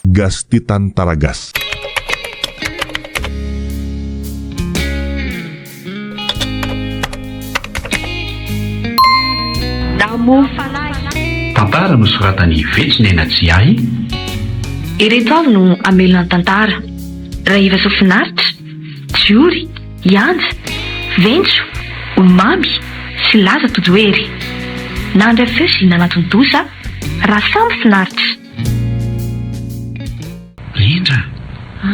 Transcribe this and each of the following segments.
Gasy tia tantara gasy. Tantara nosoratan'i Vetso Nena Tsiahy. Ireto avy no hamelona ny tantara, Rahevasoa Finaritra, Jiory, Ianja, Ventso, Olo-mamy sy Laza Tojohery. Nandray feo sy nanatontosa Rasamy Finaritra. Rindra a!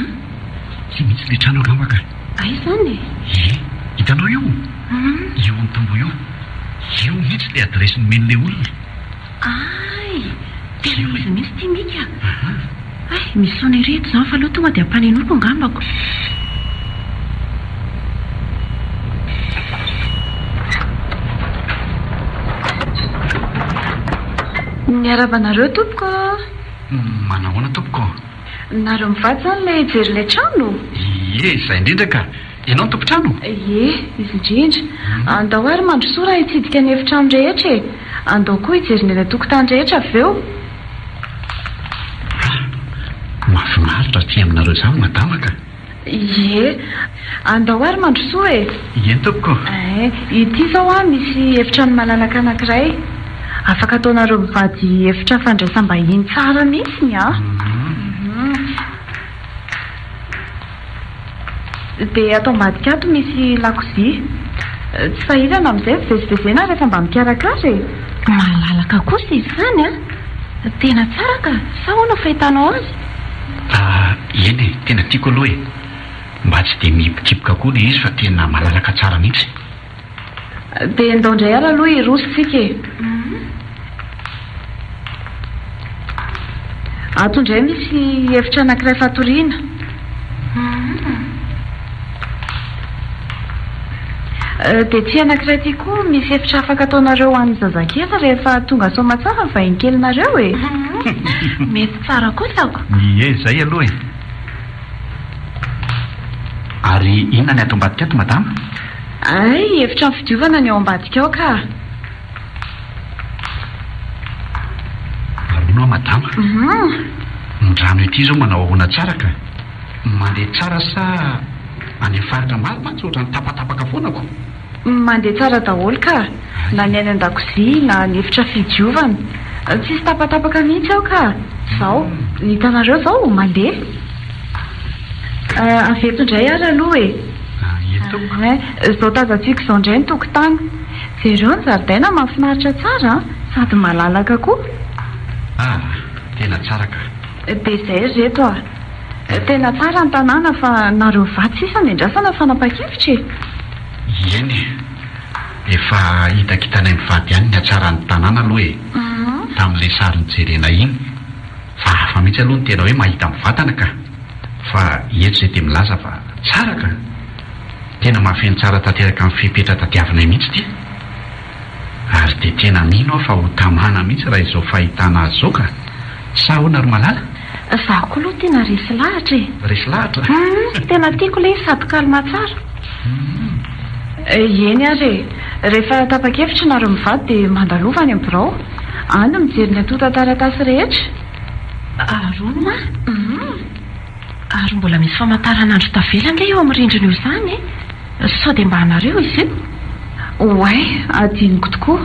Tsy mihitsy ilay trano angamba ka. Aiza izany e? Ie, hitanao io? Io amin'ny tamboho io. Io mihitsy ilay adiresy nomen'ilay olona. Ay! Tena izy mihitsy ity Mika a! Hay, misy sonnerie eto izany fa aleo tonga dia ampanenoiko angambako. Miarahaba anareo tompoko ô! Manahoana tompoko ô? Nareo mivady izany ilay hijery ilay trano? Ie, izay indrindra ka! Ianao no tompon-trano? Ie, izy indrindra. Andao ary mandrosoa raha hitsidika ny efitrano rehetra e! Andao koa hijery ny eny an-tokotany rehetra avy eo. Ah! Mahafinaritra aty aminareo izany madama ka! Ie. Andao ary mandrosoa e! Eny tompoko. Eh, ity izao an misy efitrano malalaka anankiray. Afaka ataonareo mivady efitra fandraisam-bahiny tsara mihitsy ny an! Dia ato ambadika ato misy lakozia. Tsy sahirana amin'izay fivezivezena rehefa mba mikarakara e! Malalaka kosa izy izany an! Tena tsara ka! Sa ahoana fahitanao azy? Ah, eny e, tena tiako aloha e! Mba tsy dia mihibokiboka koa ilay izy fa tena malalaka tsara mihitsy. Dia ndao indray ary aloha hiroso tsika e! Ato indray misy efitra anankiray fatoriana. Dia ity anankiray ity koa misy efitra afaka ataonareo ho an'ny zazakely rehefa tonga soamatsara ny vahiny kelinareo e! Mety tsara kosa ko! Ie, izay aloha e! Ary inona ny ato ambadika ato madama? Hay, efitrano fidiovana ny ao ambadika ao ka! Ary hono hoa madama, ny rano ety izao manao ahoana tsara ka? Mandeha tsara sa any amin'ny faritra maro mantsy ohatran'ny tapatapaka foana ko? Mandeha tsara daholo ka! Na ny any an-dakozia na ny efitra fidiovana. Tsisy tapatapaka mihitsy ao ka! Zao, hitanareo zao, mandeha. Avy eto indray ary aloha e! Izao tazantsika izao indray ny tokotany. Jereo ny zaridaina mahafinaritra tsara an! Sady malalaka koa. Ah! Tena tsara ka! Dia izay ry reto a! Tena tsara ny tanàna fa nareo vatsy sisa no iandrasana fanapahan-kevitra e! Eny e! Efa hitakitanay mivady ihany ny hatsaran'ny tanàna aloha e! Tamin'ilay sary nojerena iny. Fa hafa mihitsy aloha ny tena hoe mahita mivantana ka! Fa eto izay dia milaza fa tsara ka! Tena mahafeno tsara tanteraka ny fepetra tadiavinay mihitsy ity. Ary dia tena mino aho fa ho tamana mihitsy raha izao fahitana azy izao ka! Sa ahoana ry Malala? Za koa aloha tena resy lahatra e! Resy lahatra? Hum, tena tiako ilay izy sady calme tsara. Hum. Eny ary e! Rehefa tapa-kevitra nareo mivady dia mandalova any amin'ny birao. Any mijery ny antontan-taratasy rehetra. Ary hono an! Hum. Ary mbola misy famantaranandro tavela ange eo amin'ny rindrina eo izany e! Sao dia mba anareo izy io? Oay, adinoko tokoa.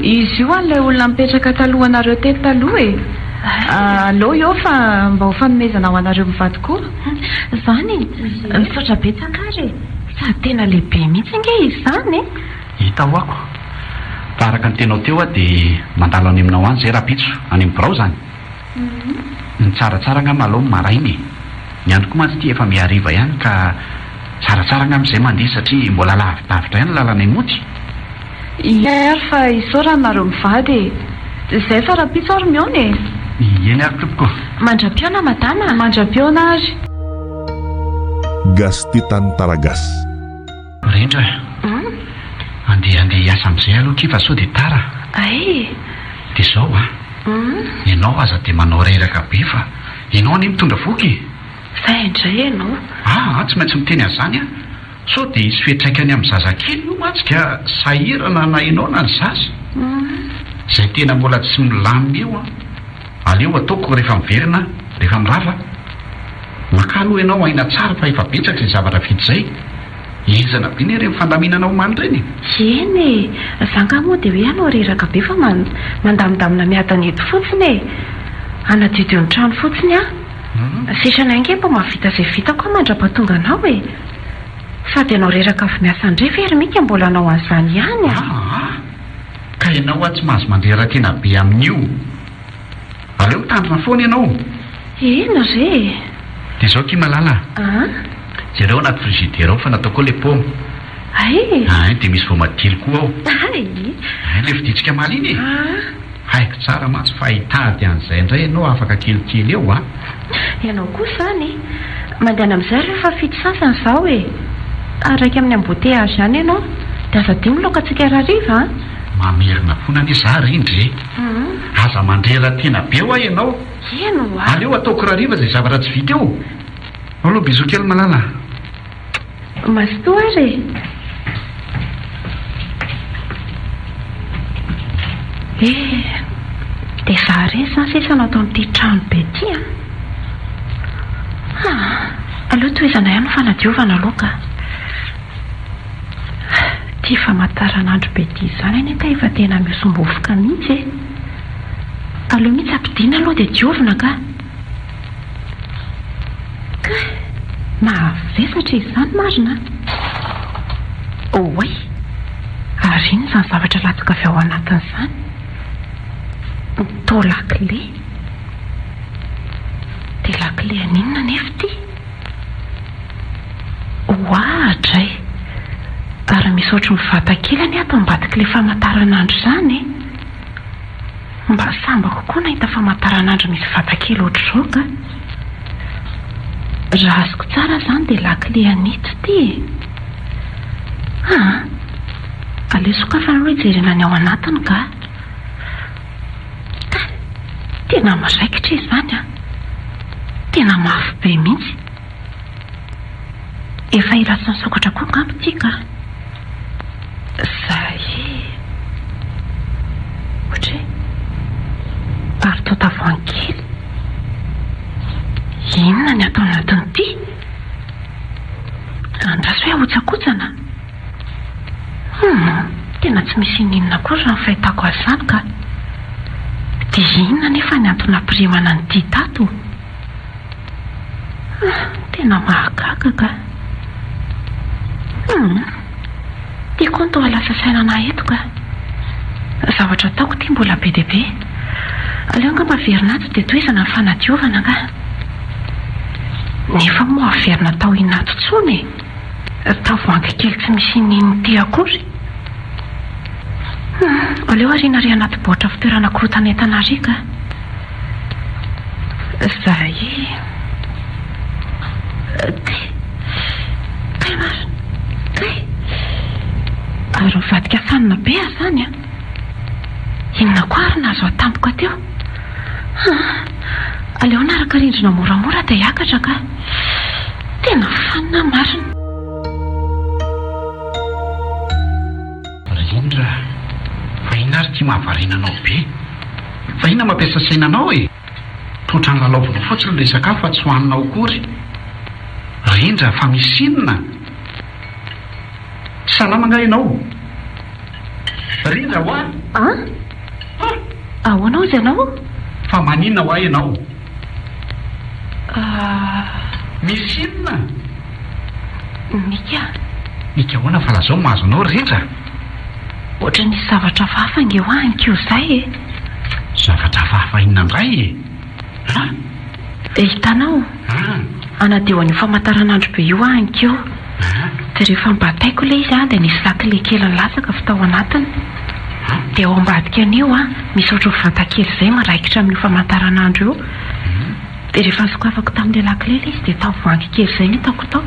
Izy io an'ilay olona nipetraka talohanareo teto taloha e! Aleo eo fa mba ho fanomezana ho anareo mivady koa. Izany e! Misaotra betsaka ary e! Sady tena lehibe mihitsy ange izy izany e! Hita ho ako. Fa araka ny tenao teo aho dia mandalo any aminao any izay rahampitso, any amin'ny birao izany. Ny tsaratsara angamba aleo ny maraina e! Ny andro koa mantsy ity efa mihariva ihany ka tsaratsara angamba izay mandeha satria mbola lavidavitra ihany ny lalanay mody. Ie ary fa isaorana nareo mivady e! Izay fa rahampitso ary mihaona e! Eny ary tompoko. Mandra-pihaona madama a! Mandra-pihaona ary. Gasy tia tantara gasy. Rindra a! Andeha handeha hiasa amin'izay aloha akia fa sao dia tara. Ay! Dia izao a! Ianao aza dia manao reraka be fa ianao anie mitondra voky e! Zay indray ianao. Aa tsy maintsy miteny an'izany aho. Sao dia hisy fiantraikany amin'ny zazakely io mantsy ka sahirana na ianao na ny zaza. Izay tena mbola tsy milamina eo an! Aleo ataoko rehefa miverina aho, rehefa mirava. Makà aloha ianao aina tsara fa efa betsaka izay zavatra vita izay. Henjana be anie ireny fandaminana omaly ireny e! Eny e! Za angaha moa dia hoe hanao reraka be fa mandamindamina miadana eto fotsiny e! Hanadiodio ny trano fotsiny aho. Sitrany ange mba mahavita izay vitako aho mandra-pahatonga anao e! Sady ianao reraka avy miasa indray ve ry Mika mbola hanao an'izany ihany a! Aa! Ka ianao hoa tsy mahazo mandrera-tena be amin'io. Aleo mitandrina foana ianao. Eny re e! Dia izao akia Malala a! An? Jereo anaty frigidaire ao fa nataoko ao ilay paoma. Hay! Hay, dia misy voamadilo koa ao. Hay! Hay, ilay vidintsika omaly iny e! An! Haiko tsara mantsy fa hitady an'izay indray ianao afaka kelikely eo a! Ianao koa izany e! Mandehana amin'izay ary rehefa fito sasany izao e! Araiky amin'ny embouteillage ihany ianao. Dia aza adino ny laokantsika rahariva an! Mamerina foana anie za ry indry e! Aza mandrera-tena be hoa ianao! Eny hoa! Aleo ataoko rahariva izay zavatra tsy vita eo! Ao aloha bisous kely malala a! Mazotoa ary e! Eh! Dia za irery izany sisa no ato amin'ity trano be ity an! Haa! Aleo tohizana ihany ny fanadiovana aloha ka! Ity famantaranandro be ity izany anie ka efa tena mihosom-bovoka mihitsy e! Aleo mihitsy ampidina aloha dia diovina ka! Kay! Mahavesatra izany marina an! Oay! Ary inona izany zavatra latsaka avy ao anatiny izany? Toa lakile. Dia lakile an'inona anefa ity? Oadray! Ary misy ohatry ny vata kely anie ato ambadik'ilay famantaranandro izany e! Mba sambako koa nahita famantaranandro misy vata kely ohatr'izao ka! Raha azoko tsara izany dia lakile an'ito ity e! Aa! Aleo sokafana aloha hijerena ny ao anatiny ka! Kay! Tena miraikitra izy izany an! Tena mafy be mihitsy! Efa ela tsy nisokatra koa angamba ity ka! Zay e! Ohatra e! Ary toa tavoahangy kely. Inona ny ato anatin'ity? Andraso hoe ahotsakotsana. Humm! Tena tsy misy ininona akory raha ny fahitako azy izany ka! Dia inona anefa ny antony nampirimana an'ity tato? Tena mahagaga ka! Humm! Ty koa no toa lasa saina anah eto ka! Zavatra ataoko ty mbola be dia be. Aleo angamba averina ato dia tohizana ny fanadiovana angaha. Nefa moa averina atao inona ato intsony e? Tavoahangy kely tsy misy inin ity akory. Humm! Aleo ariana ary anaty baoritra fitoerana korotan'entana ary ka! Zay e. Kay. Kay marina. Kay. Ary nivadika fanina be aho izany an. Inona koa ary nahazo ahy tampoka teo. Haa. Aleo hanaraka rindrina moramora dia hiakatra ka. Tena fanina aho marina. Rindra, fa inona ary ity mahavariana anao be? Fa inona mampiasa saina anao e? Toa ohatran'ny lalaovinao fotsiny ilay sakafo fa tsy hohaninao akory. Rindra, fa misy inona? Tsy salama angaha ianao? Rindra hoa! An? Ahoana hozy ianao? Fa maninona hoa ianao? Ah. Misy inona? Mika. Mika ahoana fa lazao mahazo anao ry Rindra? Ohatran'ny nisy zavatra hafahafa ange hoa any ko zay e. Zavatra hafahafa inona indray e? An? Dia hitanao? An? Hanadio an'io famantaranandro be io aho any ko. An? Dia rehefa nibataiko ilay izy an, dia nisy lakile kely nilatsaka avy tao anatiny. Dia ao ambadika an'io an, misy ohatran'ny vata kely izay miraikitra amin'io famantaranandro io. Dia rehefa nosokafako tamin'ilay lakile ilay izy dia tavoahangy kely izay no hitako tao.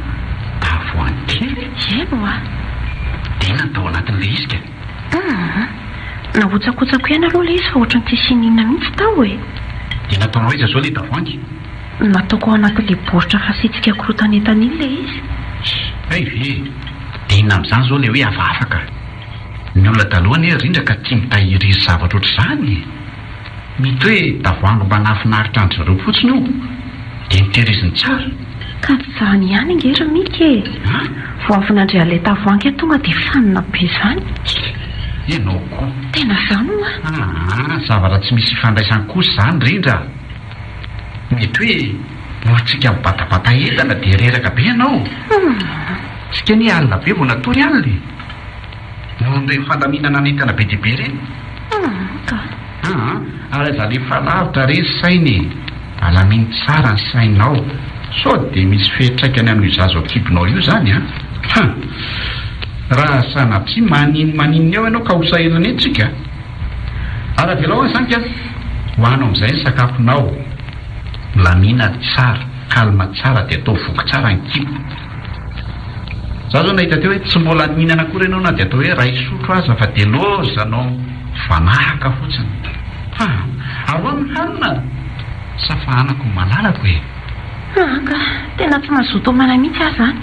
Tavoahangy kely? Eny ho'a. Dia inona no tao anatin'ilay izy ka? Hum. Nahotsakotsako ihany aloha ilay izy fa ohatran'ny tsisy ininona mihitsy tao e. Dia nataonao aiza izao ilay tavoahangy? Nataoko ao anatin'ilay baoritra fasiantsika korotan'entana iny ilay izy. Hay ve? Dia inona amin'izany izao ilay hoe hafahafa ka? Ny olona taloha anie rindra ka tia mitahiriry zavatra ohatr'izany e! Mety hoe tavoahangy mba nahafinaritra an-dry zareo fotsiny io dia notehiriziny tsara. Ka tsy izany ihany ange ry Mika e! Vao avy nandre an'ilay tavoahangy aho tonga dia fanina be izany. Ianao koa. Tena izany ho'a. Aa, zavatra tsy misy ifandraisany kosa izany rindra a! Mety hoe noho tsika mibatabata entana dia reraka be ianao. Tsika anie alina be vao natory alina e! Noho ireny fandaminana ny entana be dia be ireny. Ka. Aa, ary aza alefa lavitra re ny saina e! Alamino tsara ny sainao, sao dia misy fiantraikany amin'io zaza ao an-kibonao io izany an! Hum! Raha sanatria maninomaninona eo ianao ka ho sahirana eto tsika. Ary avelao any izany ka! Hohano amin'izay ny sakafonao. Milamina tsara, calme tsara dia atao voky tsara ny kibo. Za zao nahita teo hoe tsy mbola nihinana akory ianao na dia atao hoe ray sotro aza fa dia lozanao mivanahaka fotsiny. Ha! Ary ho amin'ny hanina? Sa fahanako ny malalako e? Aa ka, tena tsy mazoto homana mihitsy aho izany.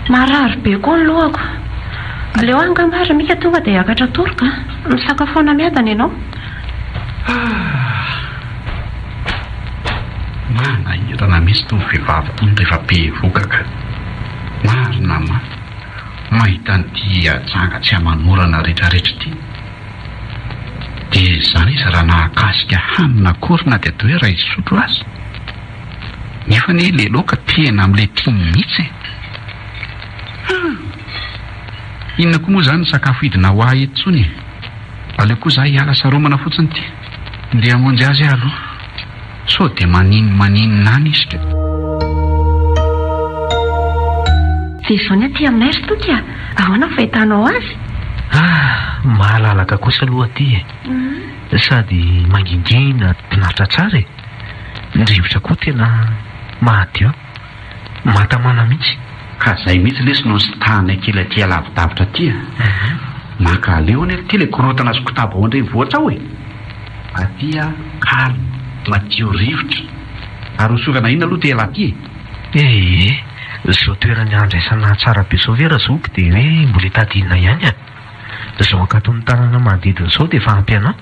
Marary be koa ny lohako. Aleo aho angamba ry Mika tonga dia hiakatra toroka a! Misakafoana miadana ianao. Ah! Manahirana mihitsy itony vehivavy itony rehefa bevohoka ka. Marina ma. Mahita an'ity ajanga tsy aman'orana retraretra ity. Dia izany izy raha nahakasika hanina akory na dia atao hoe iray sotro aza. Nefa anie ilay laoka tena amin'ilay tiany mihitsy e. Hum! Inona koa moa izany ny sakafo hidina ho ahy eto intsony e. Aleo koa za hiala saromana fotsiny ity. Ndeha hamonjy azy aho aloha. Sao dia maninomaninona any izy ka. Dia izao ny aty aminay ry Toky a! Ahoana ny fahitanao azy? Ah! Malalaka kosa aloha aty e! Sady mangingina, finaritra tsara e! Ny rivotra koa tena mahadio. Mahatamana mihitsy. Ka zay mihitsy lesy no nisitahanay kely aty alavidavitra aty a! Mankahaleo anie ry ty le korontana sy kotaba ao an-drenivohitra ao e! Aty a calme, madio rivotra. Ary hosorana inona aloha ty elah ty e? Ee, zao toerana andraisana tsara be zao ve razoky dia hoe mbola hitady inona ihany a? Zao ankaton'ny tanana manodidina zao dia efa ampy anao.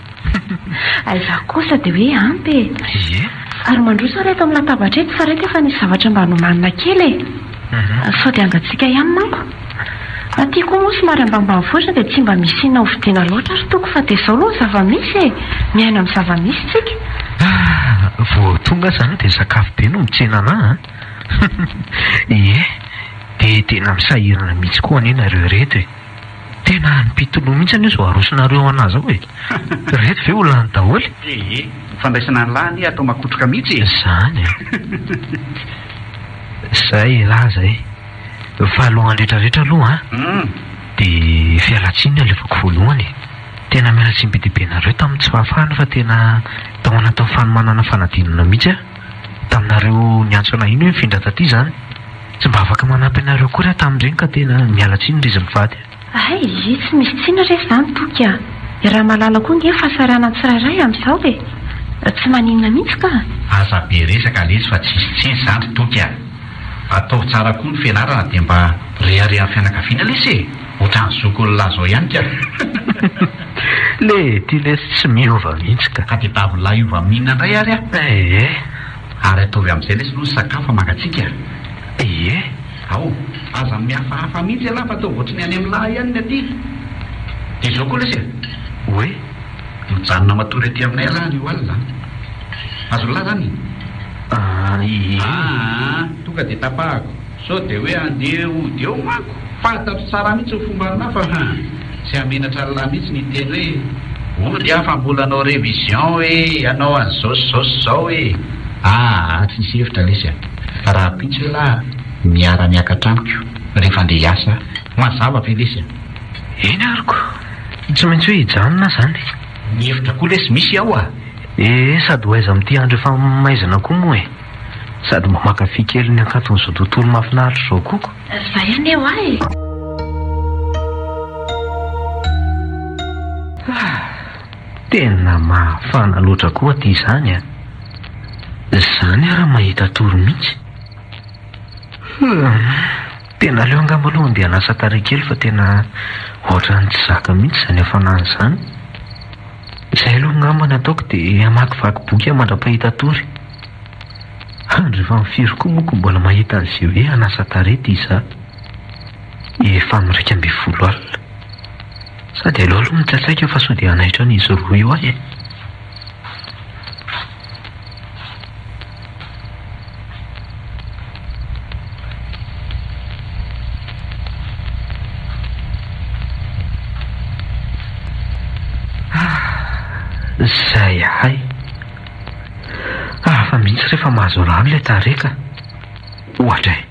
Aiza kosa dia hoe ampy e! Ie. Ary mandroso ary eto amin'ny latabatra eto fa reto efa nisy zavatra mba nomanina kely e! Sao dia hangatsiaka ihany manko. Aty koa moa somary ambanimbanivohitra dia tsy mba misy inona hovidiana loatra ry Toky fa dia izao aloha ny zava-misy e! Miaina amin'ny zava-misy tsika. Ah! Vao tonga aho izany dia sakafo be no mitsena anà an! Ie! Dia tena misahirana mihitsy koa anie nareo ireto e! Tena hanim-pitoloha mihitsy anie izao arosonareo anà izao e! Ireto ve ho lany daholo? Ee, ny fandraisana an'lah anie atao makotroka mihitsy e! Izany e! Izay elah izay. Fa alohan'ny rehetra rehetra aloha an, dia fialantsiny no alefako voalohany e! Tena miala tsiny be dia be anareo tamin'ny tsy fahafahana fa tena tao anatin'ny fanomanana fanadinana mihitsy aho taminareo niantso anah iny hoe nifindra taty izany. Tsy mba afaka manampy anareo akory aho tamin'ireny ka tena miala tsiny ry izy mivady a! Hay, tsy misy tsiny re izany Toky a! I Ramalala koa ange fahasarana ny tsirairay amin'izao e! Tsy maninona mihitsy ka! Aza be resaka lesy fa tsisy tsiny izany ry Toky a! Ataovy tsara koa ny fianarana dia mba reharehan'ny fianakaviana lesy e! Ohatran'ny zokin'ny lahy zao ihany ka! Le ty lesy tsy miova mihitsy ka! Ka tedavy lahy hiova amin'inona indray ary aho? Ee! Ary ataovy amin'izay lesy aloha ny sakafo fa mangatsiaka a! Ie! Ao! Aza mihafahafa mihitsy ialahy fa ataovy ohatry ny any amin'ny lahy ihany ny aty! Dia izao koa lesy e! Hoe? Mijanona matory aty aminay ialahy anio alina an! Azon'ny lahy izany? Ah, ie. Aa, tonga dia tapahako. Sao dia hoe handeha hody eo manko. Fantatro tsara mihitsy ny fomban'lah fa ha, tsy hamenatra an'lah mihitsy ny hiteny hoe hody aho fa mbola hanao révision e, hanao an'izao sy izao sy izao e. Aa, tsisy hevitra lesy a. Fa rahampitso elah miara-miakatra amiko rehefa handeha hiasa. Mazava ve lesy a? Eny ary ko! Tsy maintsy hoe hijanona aho izany. Ny hevitra koa lesy misy ao a! Ee, sady ho aiza amin'ity andro efa maizina koa moa e! Sady mba mankafy kely ny hakanton'izao tontolo mahafinaritra izao koa ko! Zay anie hoa e! Ah! Tena mafana loatra koa aty izany a! Izany ary mahita tory mihitsy. Humm! Tena aleo angamba aloha andeha hanasa tarehy kely fa tena ohatran'ny tsy zaka mihitsy izany hafanana izany. Izay aloha angamba ny ataoko dia hamakivaky boky aho mandra-pahita tory. Andro efa amin'ny firy koa moa ko mbola mahita an'izay hoe hanasa tarehy ity izaho. Efa amin'ny 11 alina. Sady aleo aloha mitsaitsaika fa sao dia hanaitra an'izy roa eo aho e. Zay ahay. Hafa mihitsy rehefa mahazo rano ilay tarehy ka. Oadray.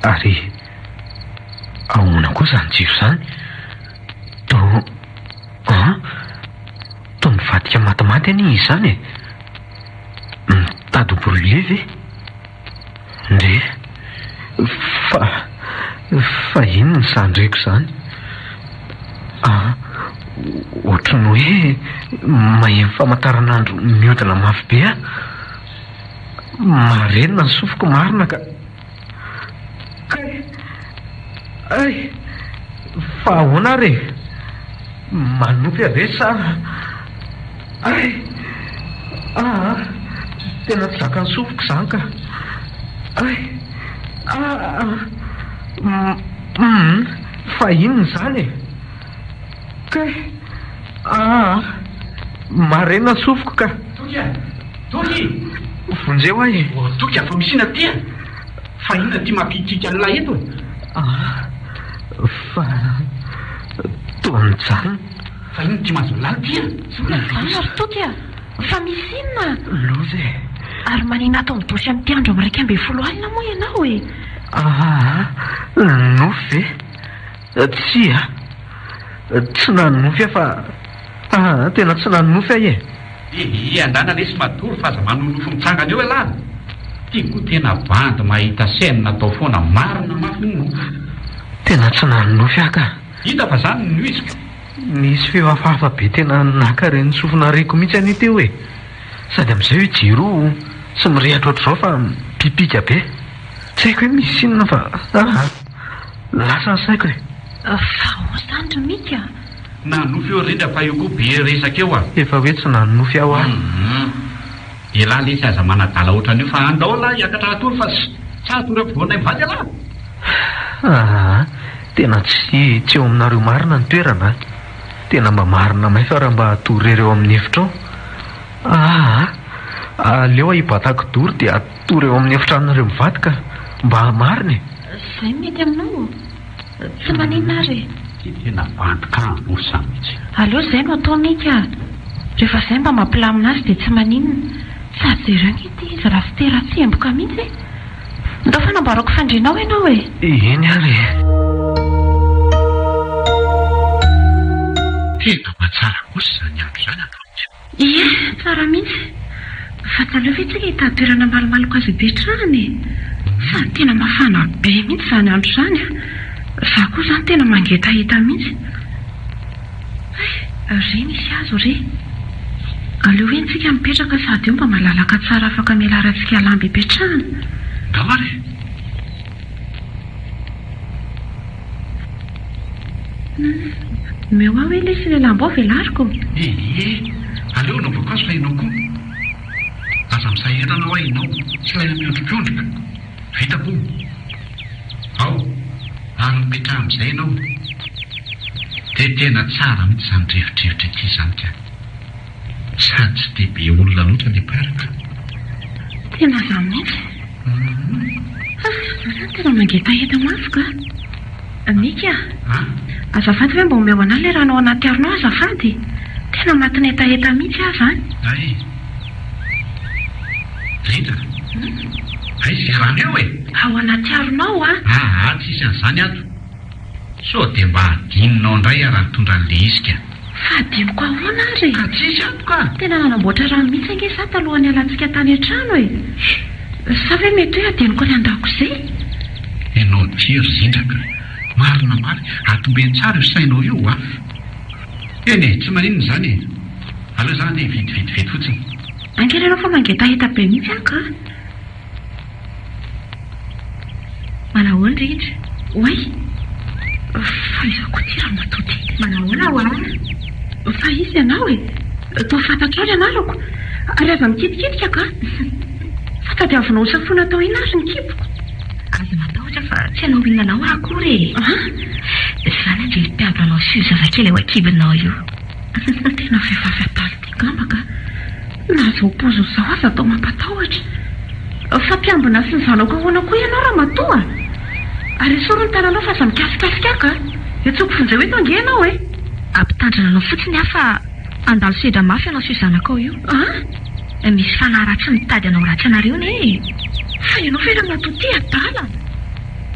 Ary ahoana koa izany jiro izany? Toa an? Toa mivadika matimaty anie izy izany e! Mitady ho brûlé ve? Ndre! Fa, fa inona izany reko izany? An, ohatran'ny hoe maheno famantaranandro mihodina mafy be aho. Marenina ny sofiko marina ka. Kay! Ay! Fa ahoana ary e? Manopy aho ve sa? Ay! Aa! Tena tsy zakan'ny sofiko izany ka! Ay! Aa! Hum! Fa inona izany e? Kay! Aa! Marenina ny sofiko ka! Toky a! Toky! Vonjeo aho e! Oh Toky a! Fa misy inona aty a? Fa inona ity mampikiky an'ilay eto e? Ah! Fa toa mijanona. Fa inona ity mahazo an'ilay ity a? Mijanona ry Toky a! Fa misy inona? Loza e! Ary manina ato amin'ny dosy amin'ity andro amin'ny 11 alina moa ianao e? Ah! Nofy ve? Tsia! Tsy nanonofy aho fa ah! Tena tsy nanonofy aho e! Ehe andana lesy matory fa aza manonofy mitsangana eo elah! Ty koa tena bandy mahita scène atao foana marina mafy hono. Tena tsy nanonofy aho ka! Hita fa zany ny musique. Nisy feo hafahafa be tena naka ren'ny sofina reko mihitsy anie teo e! Sady amin'izay io jiro io tsy mirehatra ohatr'izao fa mipipika be. Tsy haiko hoe misy inona fa ah! Lasa ny saiko e! Fa ahoana izany ry Mika? Nanonofy eo rindra fa io koa be resaka eo a! Efa hoe tsy nanonofy aho ah! Hum! Elah lesy aza manadala ohatran'io fa andao lah hiakatra hatory fa tsy hatory ampovoanay mivady elah! Aa! Tena tsy tsy eo aminareo marina ny toerana a! Tena mba marina may fa raha mba hatory irery eo amin'ny efitrao. Aa! Aleo aho hibata kidoro dia hatory eo amin'ny efitranonareo mivady ka! Mba marina e! Izay no mety aminao. Tsy maninona ary e! Ty tena bandy kamo sa mihitsy. Aleo izay no atao Mika a! Rehefa izay mba mampilamina azy dia tsy maninona. Sady jereo ange ity izy Rafite ratsy emboka mihitsy e! Ndao fanamboarako fandrianao ianao e! Eny ary e! Tena mba tsara kosa izany andro izany androany. Ie, tsara mihitsy. Fa tsy aleo ve tsika hitady toerana malomaloka azo ipetrahana e? Fa tena mafana be mihitsy izany andro izany an! Za koa izany tena mangetaheta mihitsy. Hay, re misy hazo re. Aleo eny tsika mipetraka sady eo mba malalaka tsara afaka amelarantsika lamba ipetrahana. Ndao ary e! Omeo ahy hoe lesy ilay lamba ao velariko. Ee, aleo anaovako azy fa ianao koa. Aza misahirana hoa ianao, tsy ilaina miondrikondrika. Vitako io. Ao, ary mipetraha amin'izay ianao. Dia tena tsara mihitsy izany rivodrivotra ity izany ka. Sady tsy dia be olona loatra ilay parc. Tena izany mihitsy. Ah, za zany tena mangetaheta mafy ka. Mika a! Azafady ve mba omeo anah ilay rano ao anaty harona ao azafady? Tena matin'ny hetaheta mihitsy aho zany. Hay. Rindra. Aiza izay rano eo e? Ao anaty harona ao a! Aa, tsisy an'izany ato. Sao dia mba adinonao indray aho raha nitondra an'ilay izy ka. Fa adinoko ahoana ary e? Ka tsisy ato ka! Tena nanamboatra rano mihitsy ange izaho talohan'ny hialantsika tany an-trano e! Sa ve mety hoe adinoko any an-dakozia? Ianao ity ry Rindra ka! Marina marina, atombeno tsara io sainao io a! Eny e, tsy maninona izany e! Aleo izaho andeha hividy vetivety fotsiny. Ange ianao fa mangetaheta be mihitsy aho ka! Manahoana Rindra? Oay! Fa iza koa ity ramatoa ity? Manahoana hoa? Fa iza ianao e? Toa fantatrao ny anarako? Ary aza mikitikitika ka! Fa tadiavinao ho safoina atao inona ary ny kiboko? Aza matahotra fa tsy hanao inona anao aho akory e! An? Izany ange io mpiambina anao sy io zazakely ao an-kibonao io. Tena vehivavy adala ity angamba ka! Na izao paoziny izao aza atao mampatahotra. Fa mpiambina sy ny zanako ahoana koa ianao ramatoa a! Ary esory ny tananao fa aza mikasikasika ahy ka! Etsoko vonjeo eto ange ianao e! Ampitandrina anao fotsiny aho fa handalo sedra mafy ianao sy io zanakao io. An? Misy fanahy ratsy mitady hanao ratsy anareo anie e! Fa ianao ve ramatoa ity adala?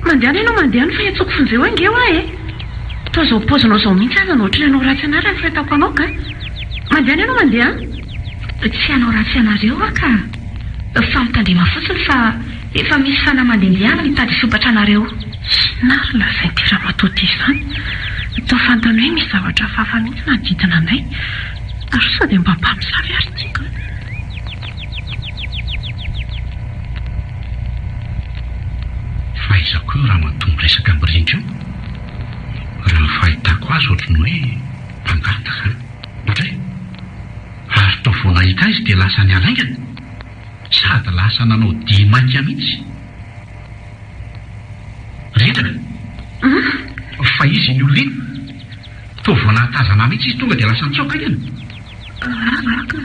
Mandehana ianao mandehana fa etsoko vonjeo ange hoa e! Toa izao paozinao izao mihitsy aza no ohatran'ny hanao ratsy anah raha ny fahitako anao ka! Mandehana ianao mandehana! Tsy hanao ratsy anareo aho ka! Fa mitandrema fotsiny fa efa misy fanahy mandehandeha any mitady hisompatra anareo. Inona ary no lazain'ity ramatoa ity izany? Toa fantany hoe misy zavatra hafahafa mihitsy manodidina anay. Ary sao dia mba mpamosavy ary ity ka! Fa aiza koa io ramatoa miresaka mirindra io? Raha ny fahitako azy ohatry ny hoe mpangataka an! Ohatray! Ary toa vao nahita ahy izy dia lasa niala haingana! Sady lasa nanao dihy maika mihitsy! Rindra! Fa iza iny olona iny? Toa vao nahatazana ahy mihitsy izy tonga dia lasa nitsoaka haingana! Raharaha ka.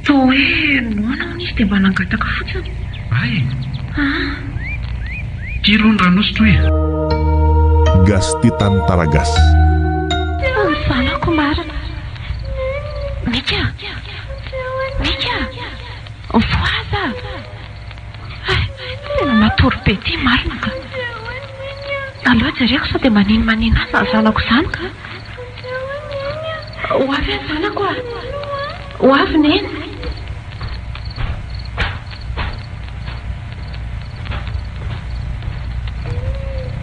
Toa hoe noana hono izy dia mba nangataka fotsiny. Hay e! Ah. Ity aloha ny ranosotro e! Gas Titan Taragas. Ny zanako marina. Mika! Mika! Mifohaza! Hay, tena matory be ity marina ka. Aleo jereko sao dia maninomanino ahy izany zanako izany ka. Ho avy aho zanako a! Ho avy Neny!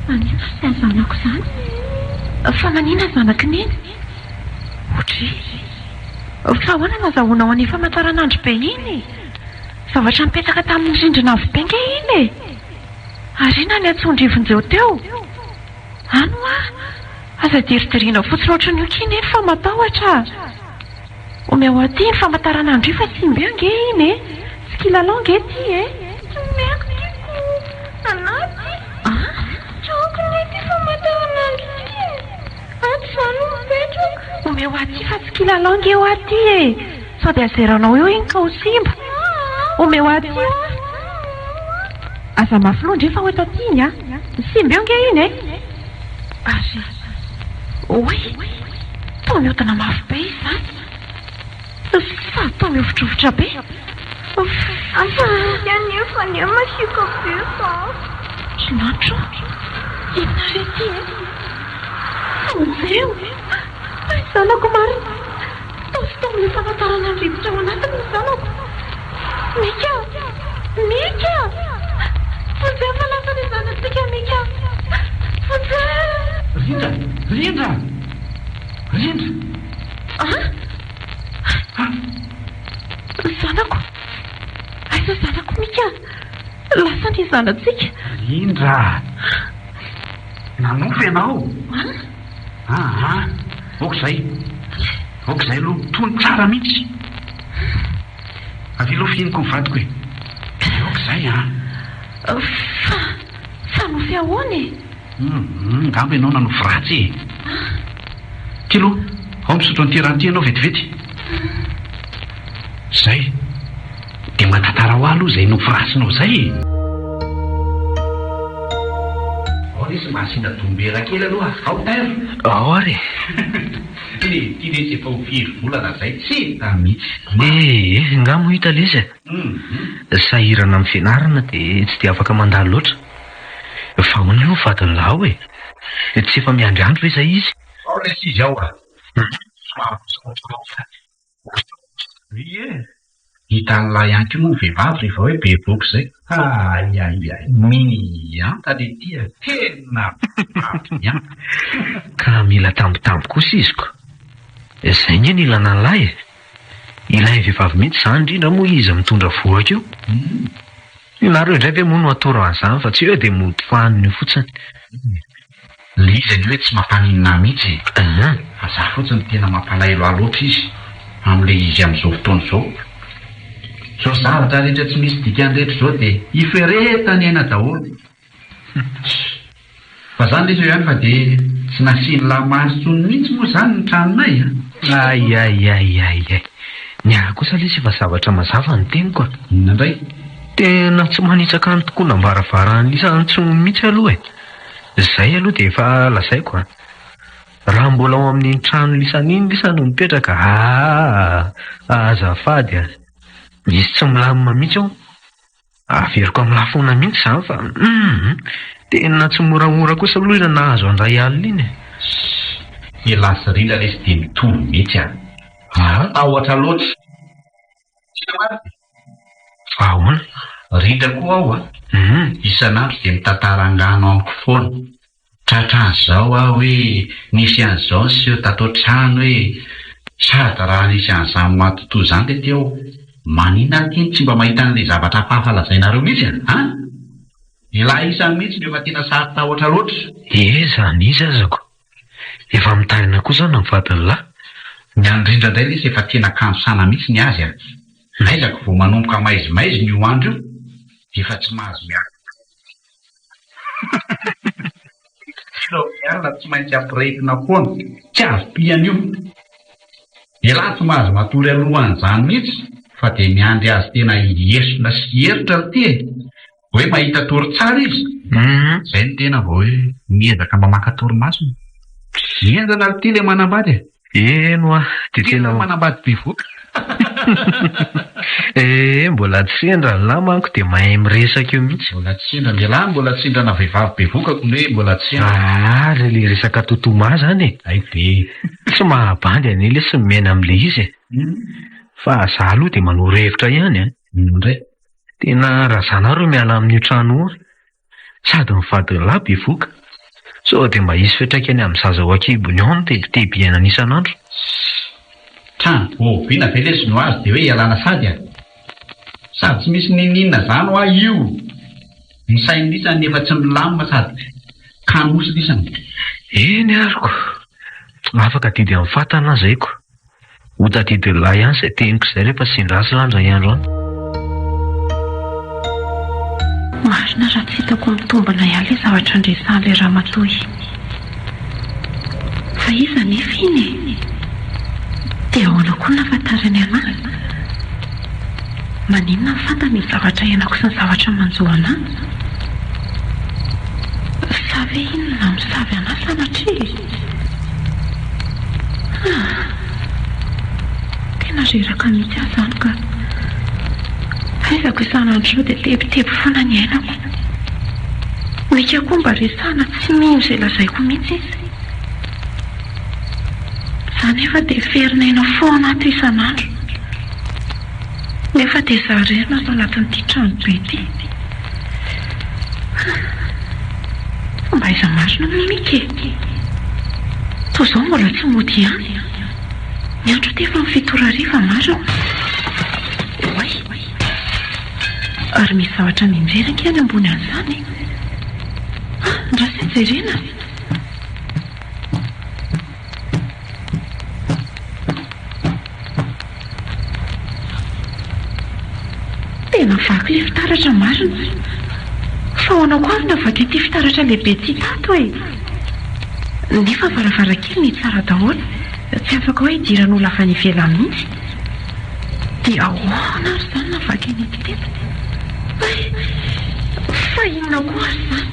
Maninona izany zanako izany? Fa maninona zanak'i Neny? Odry! Fa ahoana no azahoanao an'iny famantaranandro be iny e? Zavatra nipetaka tamin'ny rindrina avo be ange iny e! Ary inona ny antson-drivon-jeo teo? Any hoa! Aza diridirina fotsiny ohatran'ny io ki neny fa matahotra a! Omeo aty iny famantaranandro io fa simba eo nge iny e! Tsy kilalao nge ty e! Tsy omeko ty ko! Anaty! An? Trako nge ty famantaranandro ty e! Ato za no mipetraka! Omeo aty fa tsy kilalao nge hoa ty e! Sao dia azeranao eo iny ka ho simba! Omeo aty hoa! Aza mafy loha ndry fa ho eto aty iny a! Simba eo nge iny e! Ary oay! Toa mihodina mafy be izy izany! Sady toa mihovitrovitra be! Aza mody anefa anie masiaka be fa. Ry lanitra ô! Inona re ity e? Vonjeo! Ry zanako marina! Taosintaomin'ilay famantarana ny rivotra ao anatiny ny zanako! Mika! Mika! Vonjeo fa lasa ilay zanatsika Mika! Vonjeo! Rindra! Rindra! Rindra! An? An? Zanako! Aiza zanako Mika? Lasa ny zanatsika! Rindra! Nanofy ianao? An? Aa! Aoka izay! Aoka izay aloha, tony tsara mihitsy! Avia aloha fihiniko ny vadiko e! Aoka izay an! Fa, fa nofy ahoana e? Hum, angamba ianao nanofy ratsy e! Ity aloha, ao misotro an'ity rano ity ianao vetivety. Izay. Dia mba tantarao ahy aloha izay nofy ratsinao izay e! Ao lesy mba asiana dombera kely aloha, ao père! Ao ary e! Eny e, ity lesy efa ho firy volana izay tsy hita mihitsy. Eh, eh, nga moa hita lesy e! Sahirana amin'ny fianarana dia tsy dia afaka mandalo loatra. Fa ahoana aloha ny vadin'lah ao e? Tsy efa miandry andro ve izay izy? Ao lesy izy ao a! Ie! Hitan'lah ihany koa moa ny vehivavy rehefa hoe bevohoka izay. Aiaiai! Mihanta letia a! Tena vehivavy mihanta! Ka mila tambitamby kosa izy ko! Izay nge no ilana an'lah e! Ilain'ny vehivavy mihitsy izany indrindra moa izy mitondra vohoka io. Nareo indray ve moa no atoro an'izany fa tsy hoe dia mody fanina eo fotsiny. Le izy anie hoe tsy mampaninona ahy mihitsy e. Fa za fotsiny tena mampalahelo ahy loatra izy amle izy amzao fotoana izao. Zao zavatra rehetra tsy misy dikany rehetra izao dia iferetany aina daholo. Fa zany lesy eo ihany fa dia tsy nasian'i Lamar intsony mihitsy moa zany ny tranonay a. Ay ay ay ay ay. Ny ahy kosa lesy efa zavatra mazava ny teniko a. Inona indray? Tena tsy manitsaka ny tokonam-baravaran'lisany intsony mihitsy aloha e. Zay aloha dia efa lazaiko a. Raha mbola ao amin'iny trano lisany iny lisa no mipetraka aa azafady a. Misy tsy milamina mihitsy ao. Averiko amin'ny lafoana mihitsy izany fa humm tena tsy moramora kosa aloha ilay nahazo an-dray alina iny e. Elah sy Rindra lesy dia mitovy mihitsy an. Tahotra loatra. Tena marina e. Fa ahoana? Rindra koa aho an. Isan'andro dia mitantara angano amiko foana. Tratran'izao aho hoe nisy an'izao niseho tato an-trano hoe sady raha nisy an'izany matotoa izany ve teo maninona ary ity no tsy mba mahita an'ilay zavatra hafahafa lazainareo mihitsy an? An? Elah isany mihitsy no efa tena saro-tahotra loatra. Ee zany izy aza ko. Efa mitaraina koa zany ny vadin'lah. Ny an'i Rindra indray lesy efa tena kandosana mihitsy ny azy an. Aizako vao manomboka maizimaizina io andro io dia efa tsy mahazo miala. Ireo mialona tsy maintsy ampirehetina foana, tsy azo pihana io. Elah tsy mahazo matory alohan'izany mihitsy fa dia miandry azy tena hiesona sy hieritra ry ty e! Hoe mahita tory tsara izy, zay no tena vao hoe miezaka mba maka torimasony. Henjana ry ty le manambady e! Eny hoa, dia tena. Tena manambady bevoka. Ee, mbola tsy sendra ny lahy manko dia mahay miresaka eo mihitsy. Mbola tsy sendra ny lahy, mbola tsy sendrana vehivavy bevoka ko hoe mbola tsy sendra. Aa, ry le resaka totoma zany e. Hay ve. Tsy mahabandy anie lesy ny miaina amin'le izy e. Fa za aloha dia manoro hevitra ihany an. Inona indray? Tena raha za nareo miala amin'io trano io an. Sady ny vadin'ny lahy bevoka. Sao dia mba hisy fiantraikany amin'ny zaza ao an-kibony ao ny tebiteby iainany isan'andro. Trano oviana ve lesy no azo dia hoe ialana sady a? Sady tsy misy n'inon'inona zany hoa io! Ny sain'lisany efa tsy milamina sady kanosy lisany. Eny ary ko! Afaka adidy amin'ny fatana aza eko. Ho tadidin'lah ihany izay teniko izay rehefa sendra azy lah indray andro any. Marina raha tsy hitako mitombina ihany ilay zavatra andresan'ilay ramatoa iny. Fa iza anefa iny e? Dia ahoana koa no nahafantarany an'ahy? Maninona no fantany ny zavatra iainako sy ny zavatra manjo an'ahy? Sa ve iny no namosavy an'ahy sanatria e? Ah! Tena reraka mihitsy aho izany ka. Aizako isan'andro izao dia tebiteby foana ny ainako. Mika koa mba resahana tsy mino izay lazaiko mihitsy izy. Za nefa dia ferin'aina foana ato isan'andro. Nefa dia za irery no ato anatin'ity trano be ity. Fa mba aiza marina moa Mika e? Toa izao mbola tsy mody ihany. Ny andro aty efa amin'ny fito ora hariva marina. Oay! Ary misy zavatra mianjera ange any ambony any izany e! Ah, andraso jerena! Tena vaky ilay fitaratra marina. Fa ahoana koa ary navaky ity fitaratra lehibe ity tato e? Nefa varavarankely ny tsara daholo, tsy afaka hoe hidiran'olona avy any ivelany mihitsy. Dia ahoana ary izany navaky an'ity teto? Hay! Fa inona koa ary izany?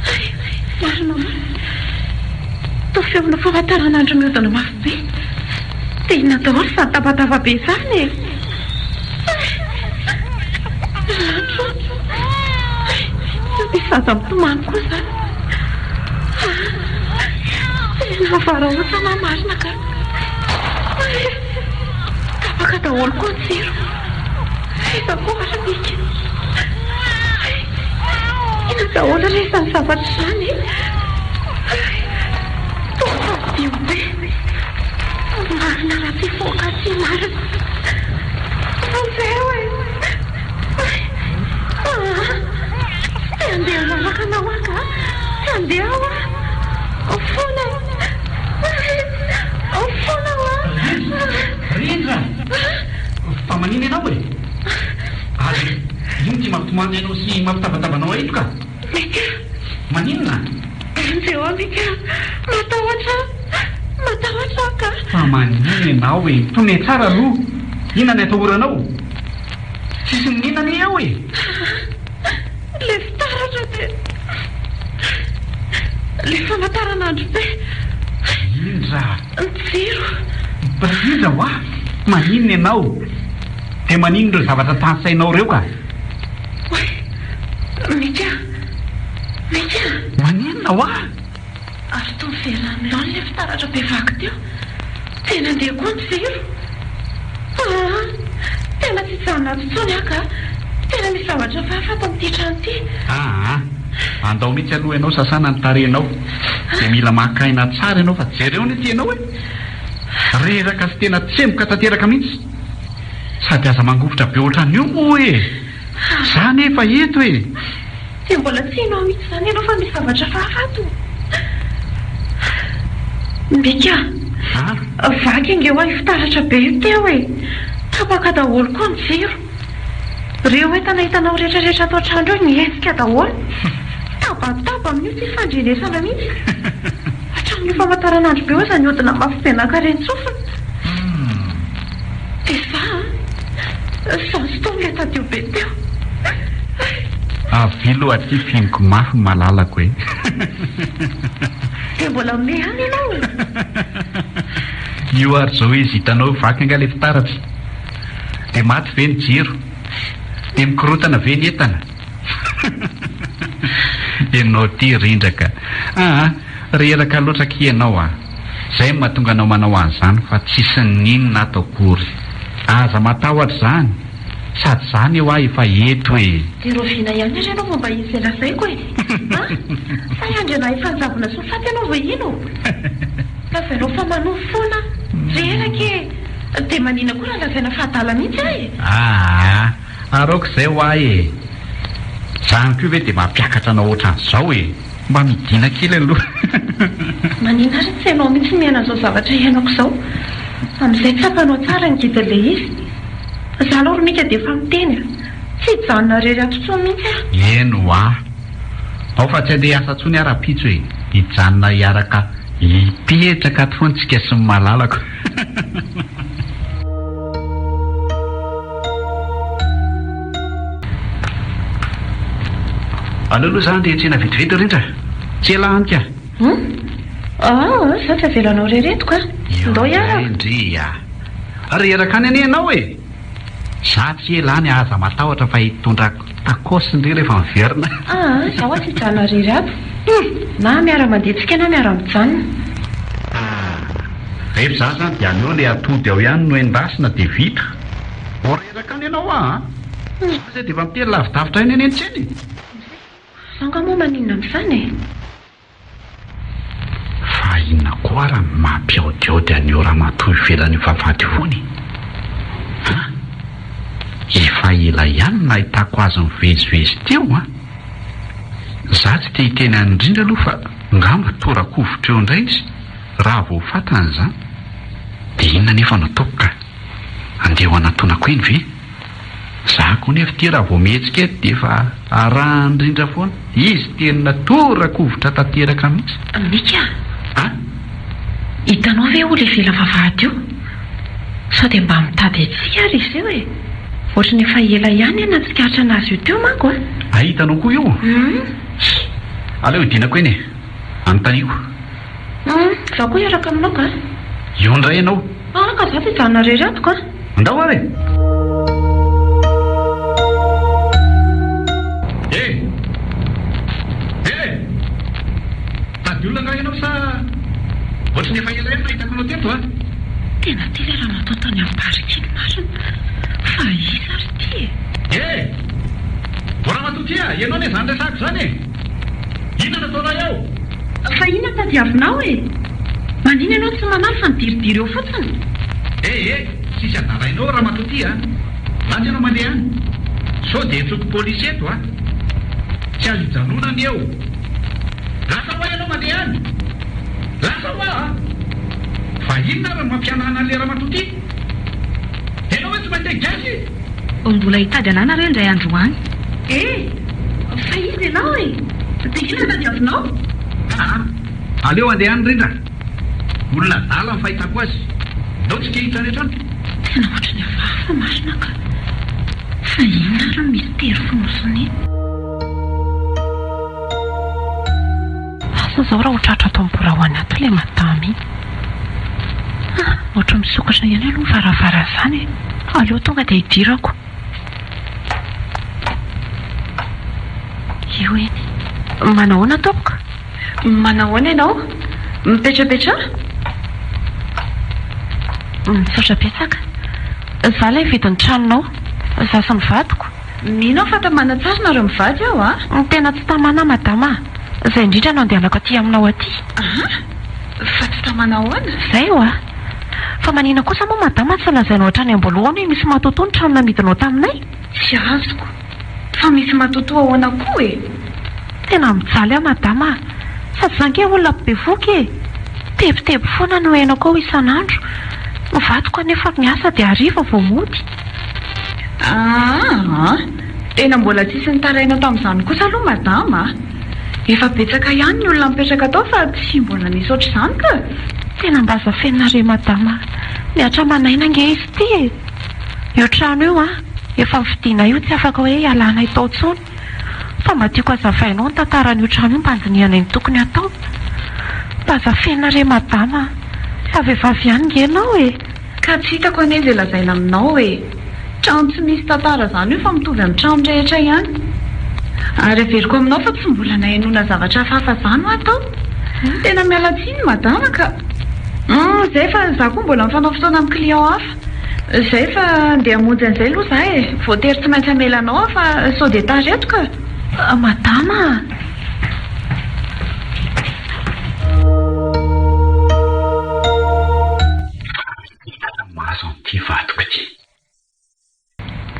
Hay! Marina marina. Toa feona famantaranandro mihodina mafy be. Dia inona daholo izany tabataba be izany e? Hay! Lanitra ô! Hay! Misy zaza mitomany koa izany. Ah! Tena varahontsana aho marina ka. Hay! Tapaka daholo koa ny jiro. Aiza koa ary Mika? Hay! Inona daholo re izany zavatra izany e? Hay! Toa tadidio be. Marina raha tsy hivoaka aty marina. Vonjeo e! Hay! Maninona ianao e? Ary ino ity mampitomany anao sy mampitabataba anao eto ka? Mika! Maninona? Vonjeo aho Mika! Matahotra aho! Matahotra aho ka! Fa maninona ianao e? Tone tsara aloha! Inona ny atahoranao? Tsisy n'inona anie eo e! Ilay fitaratra dia. Ilay famantaranandro be. Indra! Ny jiro. Indra hoa! Maninona ianao? Dia maninona ireo zavatra tanisainao ireo ka? Oay! Mika! Mika! Maninona hoa? Ary toa niverina amin'ny laoniny ilay fitaratra be vaky teo. Dia nandeha koa ny jiro. Aa! Tena tsy hijanona ato intsony aho ka! Tena misy zavatra hafahafa ato amin'ity trano ity. Aa! Andao mihitsy aloha ianao sasana ny tarehinao. Dia mila maka aina tsara ianao fa jereo anie ity ianao e! Reraka sy tena tsemboka tanteraka mihitsy. Sady aza mangovitra be ohatran'io moa e! Za anefa eto e! Dia mbola tsy hainao mihitsy izany ianao fa misy zavatra hafahafa ato? Mika a! Vaky ange hoa io fitaratra be io teo e! Tapaka daholo koa ny jiro. Ireo entana hitanao rehetrarehetra ato an-trano ireo nihetsika daholo. Tabataba amin'io tsy ifandrenesana mihitsy. Hatramin'io famantaranandro be io aza nihodina mafy be naka ren-tsofina. Dia za an! Za sy Tom ilay tadio be teo. Avia aloha aty fihiniko mafy ny malalako e! Dia mbola mimehy ihany ianao e! Io ary izao izy hitanao io vaky angaha ilay fitaratra? Dia maty ve ny jiro? Dia mikorontana ve ny entana? Ianao ity rindraka aa! Reraka loatra akia ianao a! Zay no mahatonga anao manao an'izany fa tsisy n'inona ato akory. Aza matahotra izany, sady za anie hoa efa eto e! Dia rahoviana ihany ary ianao vao mba hino izay lazaiko e? A! Sa hiandry anah efa hanjavona sy ho faty ianao vao hino? Lazainao fa manofy foana aho. Reraka e! Dia manina koa raha lazaina fa adala mihitsy aho e? Aa! Ary aoka izay hoa e! Izany koa ve dia mampiakatra anao ohatran'izao e! Mba midina kely aloha. Manina ary tsy hainao mihitsy miaina an'izao zavatra iainako izao. Amin'izay tsapanao tsara ny ngidin'ilay izy. Za aloha ry Mika dia efa miteny a! Tsy hijanona irery ato intsony mihitsy aho. Eny hoa. Ao fa tsy handeha hiasa intsony aho rahampitso e! Hijanona hiaraka hipetraka ato foana tsika sy ny malalako. Aleo aloha za andeha hiantsena vetivety Rindra. Tsy ela any ka. Hum? Aa, za tsy avelanao irery eto ka. Ndao hiaraka. Io indray ndry a. Reraka any anie ianao e. Za tsy ela any aza matahotra fa hitondra tacos ndry rehefa miverina. Aa, za hoa tsy hijanona irery ato. Hum! Na miara-mandeha tsika na miara-mijanona. Aa, rehefa za zany dia aleo le atody ao ihany no endasina dia vita. Vao reraka any ianao aa. Za zay dia efa miteny lavidavitra eny anie ny tsena e. Za nga moa maninona amin'izany e? Fa inona koa ara no mampihaodihaody an'io ramatoa ivelan'io vavahady io foana e? An? Efa ela ihany no nahitako azy nivezivezy teo an! Za tsy te hiteny any indrindra aloha fa ngamba tora-kovitra eo indray izy raha vao fantany izany. Dia inona anefa no ataoko ka? Andeha ho anatonako eny ve? Za koa nefa ity raha vao mihetsika eto dia efa arahany rindra foana. Izy tena tora-kovitra tanteraka mihitsy. Mika a! Hitanao ve io le vela vavahady io? Sao dia mba mitady antsika ary izy io e? Ohatry ny efa ela ihany aho nahatsikaritra anazy io teo manko a! Hay hitanao koa io? Aleo hidinako eny e! Anontaniako. Hum, za koa hiaraka aminao ka. Eo indray ianao. Ah, ka za tsy hijanona irery ato ka. Andao ary e! Eh! Eh! Tady olona angaha ianao sa ohatry ny efa ela ihany nahitako anao teto a? Tena ity ilay ramatoa tany amin'ny parc iny marina. Fa iza ary ity e? Eh! O ramatoa ty a! Ianao anie izany resahako izany e! Inona no ataonay ao? Fa inona tadiavinao e? Manina ianao tsy mamaly fa midiridiry eo fotsiny? Eh eh! Tsisy adalainao ramatoa ty a! Lasa ianao mandeha any! Sao dia antsoiko polisy eto a! Tsy azo ijanonana ny eo! Lasa hoa ianao mandeha any! Lasa hoa a! Fa inona ary no mampihanahana an'ilay ramatoa ty? Ianao ve. tsy mahita gasy e! Mbola hitady anah nareo indray andro any. Eh! Fa iza ianao e? Dia inona no tadiavinao? Aa! Aleo handeha any Rindra. Olona adala ny fahitako azy. Ndao tsika hiditra any an-trano. Tena ohatran'ny hafahafa marina ka. Fa inona ary no misitery fonosana iny? Asa izao raha ho tratra ato amin'ny birao any ato ilay madama iny. Ah, ohatran'ny misokatra ihany aloha ny varavarana izany e. Aleo tonga dia hidirako. Io iny. Manahoana tompoko? Manahoana ianao? Mipetrapetraha. Misaotra betsaka. Izaho ilay nividy ny tranonao. Izaho sy ny vadiko. Mino aho fa tamana tsara nareo mivady ao a! Tena tsy tamana madama a! Izay indrindra no andehanako aty aminao aty. Aha! Fa tsy tamana ahoana? Izay oa! Fa manina kosa moa madama tsy lazainao hatrany am-boalohany hoe misy matotoa ny trano namidinao taminay? Tsy azoko. Fa misy matotoa ahoana koa e? Tena mijaly aho madama a! Sady za ange olona bevohoka e! Tebiteby foana no henoko ao isan'andro. Ny vadiko anefa miasa dia hariva vao mody. Aa! Tena mbola tsisy nitaraina tamin'izany kosa aloha madama a! Efa betsaka ihany ny olona mipetraka tao fa tsy mbola nisy ohatr'izany ka! Tena mba azafenina re madama a! Mihatra aman'aina ange izy ity e! Io trano io an, efa novidianay io tsy afaka hoe hialanay tao intsony. Fa mba tiako hazavainao ny tantaran'io trano io mba handinihanay ny tokony hatao. Mba azafenina re madama a! Fa vehivavy ihany nge ianao e! Ka tsy hitako anie izay lazaina aminao e! Trano tsy misy tantara izany io fa mitovy amin'ny trano rehetra ihany. Ary averiko aminao fa tsy mbola nahenoana zavatra hafahafa izany hoa tao. Tena miala tsiny madama ka! Hum, izay fa izaho koa mbola mifanao fotoana amin'ny client hafa. Izay fa andeha hamonjy an'izay aloha izaho e! Voatery tsy maintsy hamela anao aho fa sao dia tara eto ka! Madama a! Mahazo an'ity vadiko ity.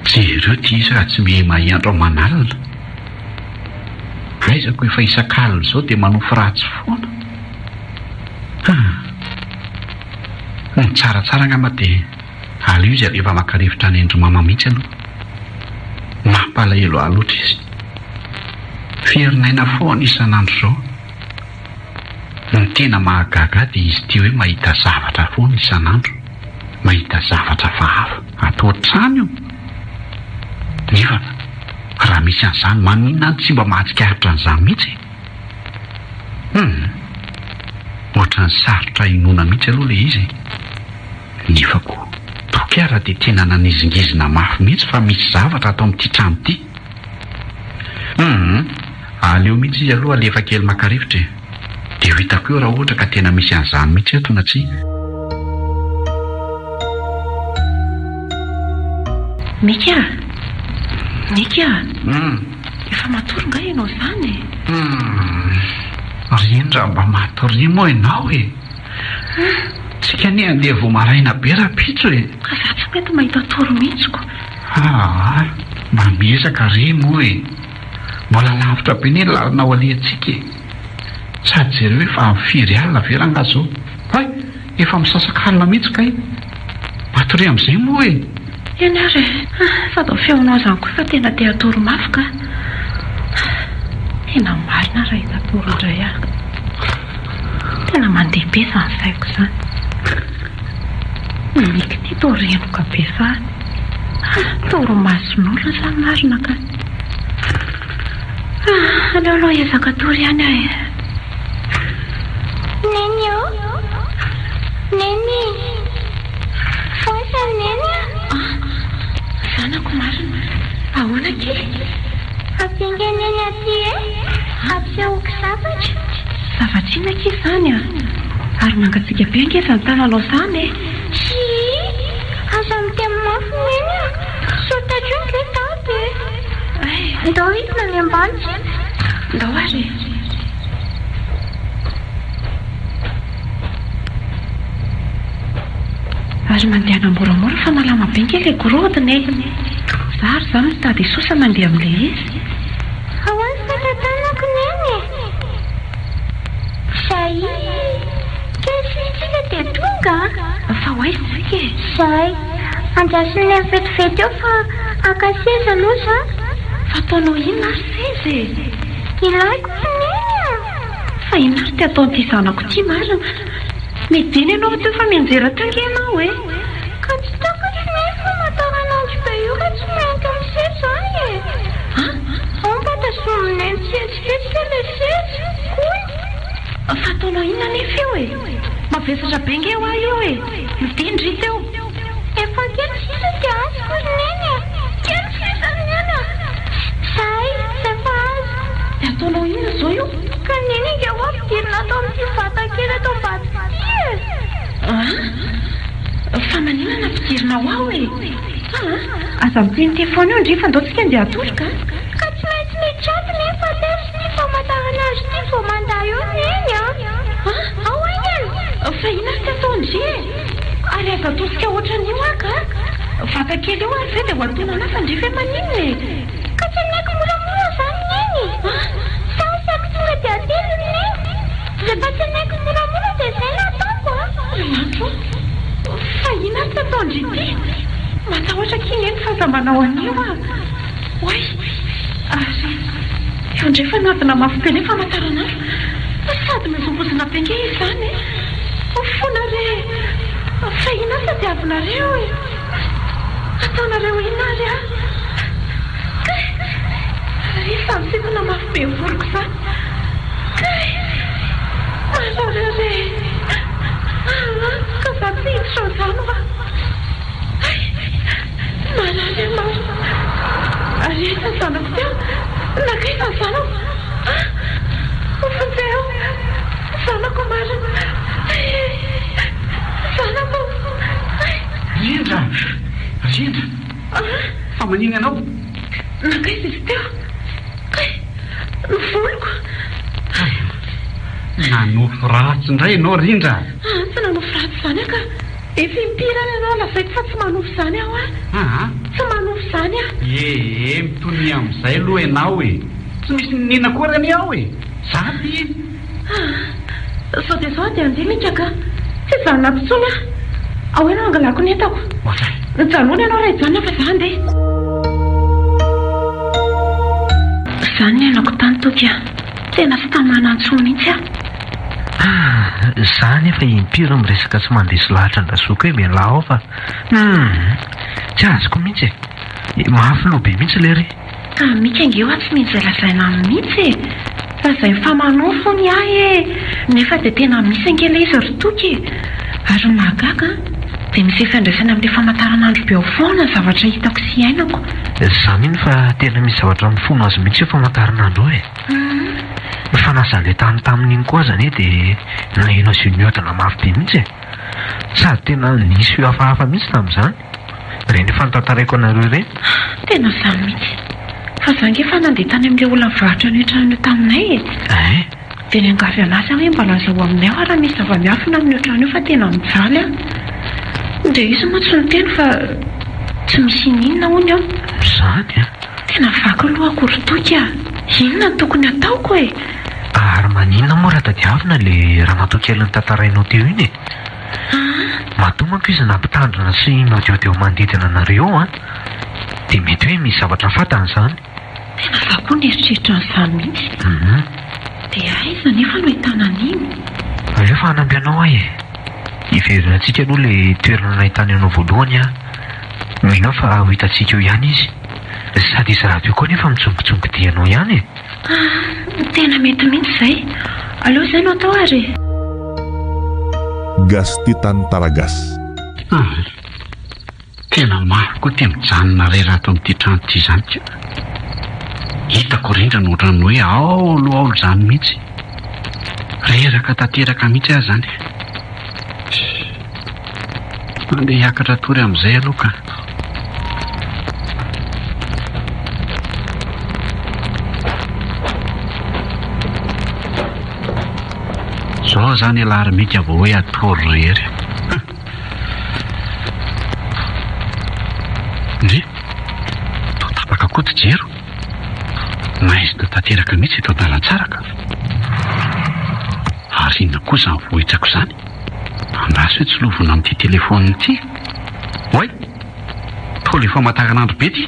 Jereo ity izy raha tsy miha-mahia andro aman'alina. Aiza ko efa isak'alina izao dia manofy ratsy foana. Hum. Ny tsaratsara angamba dia aleo izy alefa maka rivotra any an-dry mama mihitsy aloha. Mampalahelo ahy loatra izy. Ferin'aina foana isan'andro izao. Ny tena mahagaga ahy dia izy ity hoe mahita zavatra foana isan'andro, mahita zavatra hafahafa ato an-trano io. Nefa raha misy an'izany maninona aho no tsy mba mahatsikaritra an'izany mihitsy e? Hum! Ohatran'ny sarotra inoana mihitsy aloha ilay izy e! Nefa koa toky aho raha dia tena nanizingizina mafy mihitsy fa misy zavatra ato amin'ity trano ity. Humm! Aleo mihitsy izy aloha alefa kely maka rivotra e! Dia ho hitako eo raha ohatra ka tena misy an'izany mihitsy eto na tsia. Mika a! Mika a! Humm! Efa matory nga ianao izany e? Humm! Rindra mba matoria moa ianao e! Tsika anie handeha vao maraina be rahampitso e! Ka za tsy mety mahita tory mihitsy ko! Aa! Mba miezaka re moa e! Mbola lavitra be anie ny lalana ho alehantsika e! Sady jereo efa amin'ny firy alina ve rangaha zao? Hay! Efa misasaka alina mihitsy kay! Matoria amin'izay moa e! Eny ary e! Sady ny feonao izany koa efa tena te hatory mafy ka! Tena marina raha hita tory indray aho. Tena mandeha be izany saiko izany. Miky ity toa renoka be izany. Torimason'olona izany marina ka. Aleo aloha hiezaka hatory ihany aho e. Neny ô! Neny! Voice an'i Neny a! Ah! Zanako marina. Ahoana akia? Ampinga Neny aty e! Ampisehoako zavatra. Zavatra inona akia izany a? Ary mangatsiaka be ange izany tananao izany e! Tsia! Aza miteny mafy Neny a! Sao tadro ange dada e! Ndao hidina any ambany tsika. Ndao ary e! Ary mandehana moramora fa malama be nge le gorodona e! Za ary zany mitady hisosa mandeha amle izy. Ahoana fa tantanako Neny e! Zay! Kely sisa tsika dia tonga a! Fa ho aiza isika e? Zay! Andraso Neny vetivety eo fa haka seza aloha za. Fa ataonao inona ary seza e? Ilaiko ry Neny a! Fa inona ary ty ataon'ity zanako ity marina? Midina ianao teo fa mianjera teo nge ianao e! Ka tsy takatro Neny fa mataranandro be io raha tsy miankina amin'ny seza aho e! An? Ao mba tazomin'i Neny tsy hihetsiketsika ilay seza, hoy. Fa ataonao inona anefa io e? Mavesatra be nge hoa io e! Midina ry teo! Efa kely sisa dia azoko ry Neny a! Kely sisa ry Neny a! Zay, zay fa azoko. Dia ataonao inona izao io? Ka Neny ange ho ampidirina ato amin'ity vata kely ato ambadika ity e! An? Fa maninona no ampidirina ho ao e? An? Aza miteniteny foana eo ndry fa ndao tsika andeha hatory ka! Ka tsy maintsy miditra ato Neny fa tezitra ity famantaranandro ity vao mandà eo Neny a! An? Ao haingana! Fa inona ary ty ataon-dry e? Ary aza atosika ohatran'io aho ka! Vata kely io ary ve dia ho atonana fa ndry ve maninona e? Ka tsy hanaiky moramora izany Neny e! Sa asaiko tonga dia ateliny Neny? Rehefa tsy hanaiky moramora dia izay no ataoko a! Ry lanitra ô! Fa inona ary ty ataon-dry ity? Matahotra akia Neny fa aza manao an'io a! Oay! Ary io indray fa nadina mafy be ilay famantaranandro! Sady mihozongozona be ange izy izany e! Fona re! Fa inona ary tadiavinareo e? Ataonareo inona ary aho? Kay! Ry fa misintona mafy be ny voloko izany! Kay! Marary re! Aa! Ka za tsy hiditra ao izany hoa! Hay! Marary aho marina! Ary aiza ny zanako teo? Nankaiza ny zanako? Ah! Vonjeo! Zanako marina! Hay! Zanako! Hay! Rindra! Rindra! Fa maninona ianao? Nankaiza izy teo? Kay! Ny voloko! Hay! Nanofy ratsy indray ianao Rindra! Ah, tsy nanofy ratsy izany aho ka! Efa impiry ary ianao lazaiko fa tsy manofy izany aho a! Aa! Tsy manofy izany aho! Ee, mitonia amin'izay aloha ianao e! Tsy misy niniana akory anie ao e! Za ty e! Aa! Sao dia izao dia handeha Mika ka! Tsy hijanona ato intsony aho! Ao ianao hangalako ny entako! Ohatray! Mijanona ianao raha hijanona fa za handeha! Izany ny ainako tany Toky a! Tena tsy tamana intsony mihitsy aho. Ah, za anefa impiry miresaka tsy mandresy lahatra an-dRazoky hoe mialà ao fa humm, tsy azoko mihitsy e! Mafy loha be mihitsy lery. Ka Mika ange hoa tsy mino izay lazaina aminy mihitsy e! Lazainy fa manofy hono ahy e! Nefa dia tena misy ange ilay izy ry Toky e! Ary ny mahagaga an, dia misy ifandraisany amin'ilay famantaranandro be ao foana ny zavatra hitako sy iainako. Za mino fa tena misy zavatra mifono azy mihitsy io famantaranandro io e! Fa na za le tany tamin'iny koa aza anie dia naheno azy io nihodina mafy be mihitsy e! Sady tena nisy feo hafahafa mihitsy tamin'izany. Ireny efa notantaraiko anareo ireny. Tena izany mihitsy. Fa za ange efa nandeha tany amin'ilay olona nivarotra an'io trano io taminay e! Ein? Dia niangavy an'azy aho hoe mba lazao aminay aho raha misy zava-miafina amin'io trano io fa tena mijaly aho. Dia izy moa tsy niteny fa tsy misy ininona hono ao. Izany an? Tena vaky lohako ry Toky a! Inona no tokony hataoko e? Ary maninona moa raha tadiavina ilay ramatoa kely notantarainao teo iny e? Matoa manko izy nampitandrina sy miodiodiao manodidina anareo eo an! Dia mety hoe misy zavatra fantany izany. Tena za koa nieritreritra an'izany mihitsy. Dia aiza anefa no ahitana an'iny? Aleo fa hanampy anao aho e! Hiverenantsika aloha ilay toerana nahitany anao voalohany an! Mino aho fa ho hitantsika eo ihany izy. Sady izy rahateo koa anefa mitsongotsongo dia anao ihany e! Ah, tena mety mihitsy izay. Aleo izay no atao ary e! Gasytitan Taragas. Ah, tena mafy koa ity mijanona irery ato amin'ity trano ity izany ka. Hitako rindrina ohatran'ny hoe aolo aolo izany mihitsy. Reraka tanteraka mihitsy aho izany. Andeha hiakatra hatory amin'izay aloha ka. Zao zany ialahy ry Mika vao hoe hatory irery. Ndry, toa tapaka koa ty jiro. Maizina tanteraka mihitsy eto an-dalantsara ka. Ary inona koa izany vohitsako izany? Andraso hoe tsilovina amin'ity telefaonina ity. Oay! Toa ilay famantaranandro be ity.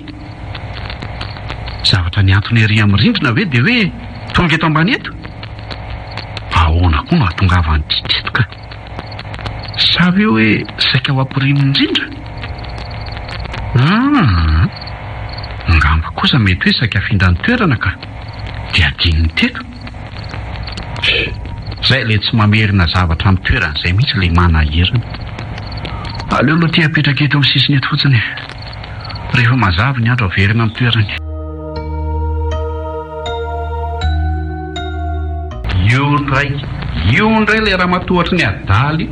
Zavatra nihantona ery amin'ny rindrina ve dia hoe tonga eto ambany eto? Ahoana koa no hahatongavan'ity teto ka? Sa ve hoe saika ho ampiriminy indrindra? Hum! Angamba kosa mety hoe saika hafindra ny toerana ka! Dia adinony teto. Zay ilay tsy mamerina zavatra amin'ny toerany izay mihitsy ilay manahirana. Aleo aloha ity apetraka eto amin'ny sisiny eto fotsiny e. Rehefa mazava ny andro averina amin'ny toerany. Io indray, io indray ilay ramatoa ohatry ny adala io.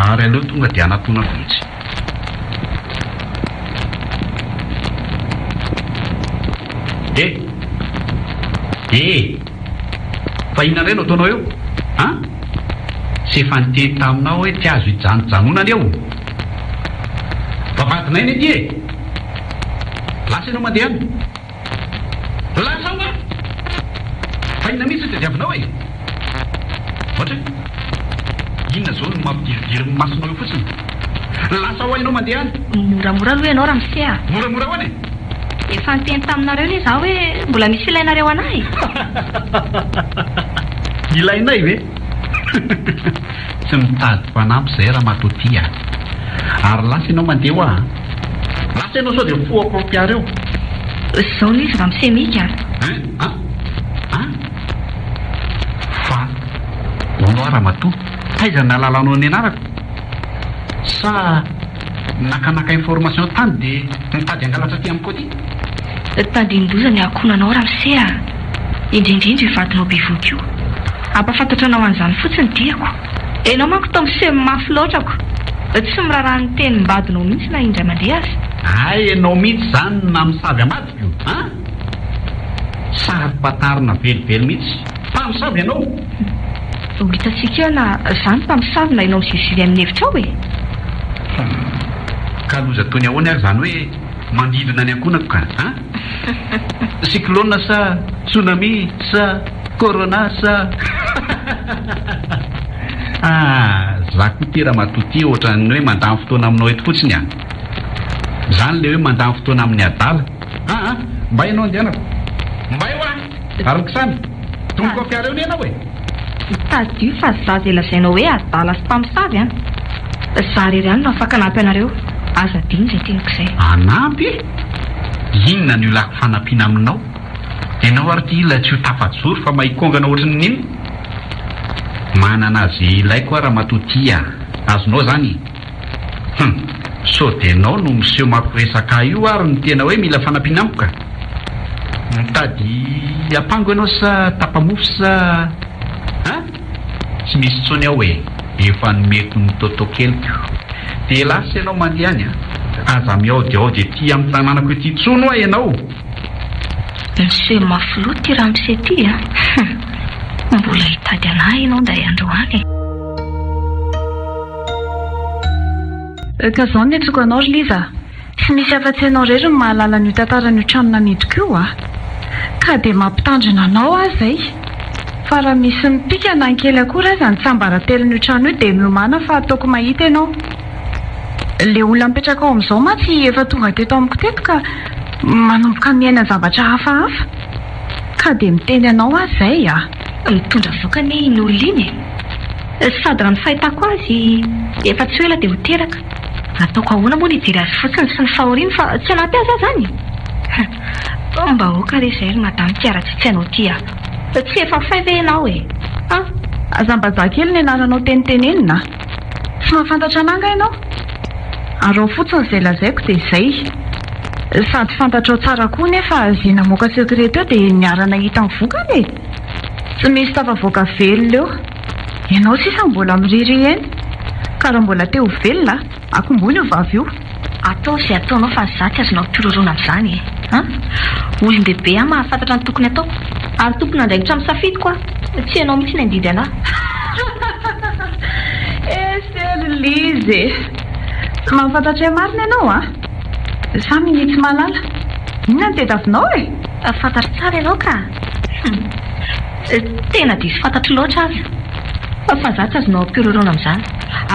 Ary aleo tonga dia anatonako mihitsy. Eh! Eh! Fa inona indray no ataonao eo? An? Tsy efa niteny taminao hoe tsy azo ijanojanonana eo? Vavahadinay anie ity e! Lasa ianao mandeha any. Lasa ao aho! Fa inona mihitsy no tadiavinao e? Ohatra hoe, inona izao no mampidiridiry ny masonao eo fotsiny? Lasa ao aho ianao mandeha any. Moramora aloha ianao ramose a! Moramora ahoana e? Efa niteny taminareo anie izaho hoe mbola misy ilainareo an'ahy e! Ilainay ve? Tsy mitady mpanampy izay ramatoa ty a! Ary lasa ianao mandeha hoa a! Lasa ianao sao dia fohako hampiara eo! Izao no izy ramose Mika a! Hein? An? An? Fa hono hoa ramatoa, taiza no nahalalanao ny anarako? Sa nakanaka information tany dia mitady hangalatra aty amiko aty? Tandindoza ny ankohonanao ramose a! Indrindra indrindra io vadinao bevohoka io. Hampahafantatra anao an'izany fotsiny ny diako. Enao manko toa miseho mafy loatra ko! Tsy miraharaha ny tenim-badinao mihitsy na indray mandeha aza. Hay enao mihitsy izany no namosavy amadiko an! Saro-pantarina velively mihitsy. Mpamosavy ianao! Ho hitantsika eo na za no mpamosavy na ianao miziriziry amin'ny hevitrao e! Hum. Ka loza toy ny ahoana ary izany hoe mandidona ny ankohonako ka an! Cyclone sa tsunami sa corona sa Ah, za koa ty ramatoa ty ohatran'ny hoe mandany fotoana aminao eto fotsiny an! Zany le hoe mandany fotoana amin'ny adala. Ah ah, mbay ianao andehanako. Mbay hoa! Ary Roxana, tompo fiara eo anie ianao e! Tadidio fa za zay lazainao hoe adala sy mpamosavy an! Za rery ihany no afaka hanampy anareo, aza adino izay teniko izay. Hanampy? Inona no ilako fanampiana aminao? Ianao ary ity ilay tsy ho tafajoro fa mahikongana ohatry ny inona? Manana ze ilaiko aho ramatoa ty a! Azonao zany? Hum! Sao dia enao no miseho mampiresaka ahy io ary no tena hoe mila fanampiana amiko ka! Mitady apango ianao sa tapa-mofo sa an? Tsy misy intsony ao e! Efa nomeko ny tôtôkeliko. Dia lasa ianao mandeha any an! Aza mihaodihaody ety amin'ny tanànako ety intsony hoa ianao! Miseho mafy loha ity ramose ity a! Hum! Mbola hitady anah ianao indray andro any e! Ka zao ny antsoko anao ry Liza a! Tsy misy afa-tsy ianao irery no mahalala an'io tantaran'io trano namidiko io a! Ka dia mampitandrina anao aho izay! Fa raha misy mipika na ny kely akory aza ny tsiambaratelon'io trano io dia miomàna fa ataoko mahita ianao. Ilay olona mipetraka ao amin'izao mantsy efa tonga teto amiko teto ka manomboka miaina zavatra hafahafa. Ka dia miteny anao aho izay a! Mitondra voka anie iny olona iny e! Sady raha ny fahitako azy efa tsy ho ela dia ho teraka. Ataoko ahoana moa ny hijery azy fotsiny sy ny fahoriany fa tsy hanampy azy aho izany e! Mba aoka re izay ry madame ity haratsiatsy anao ity a! Tsy efa fay ve ianao e? Ah! Aza mbazaha kely ny anaranao tenitenenina a! Tsy mahafantatra anah angaha ianao? Araho fotsiny izay lazaiko dia izay. Sady fantatrao tsara koa nefa izay namoaka secret teo dia niara-nahita ny vokany e! Tsy misy tafavoaka velona eo. Ianao sisa mbola miririha eny. Ka raha mbola te ho velona, akombony io vavy io. Ataovy izay ataonao fa za tsy azonao tororoana amin'izany e! An! Olon-dehibe aho mahafantatra ny tokony ataoko ary tompon'andraikitra amin'ny safidiko aho. Tsy ianao mihitsy ny handidy anah. Ese ry Lizy e! Tsy mahafantatra ahy marina ianao an! Sa minia tsy mahalala? Inona no tediavinao e? Fantatro tsara ianao ka! Hum! Tena diso fantatro loatra aza. Fa za tsy azonao ampiroroana amin'izany.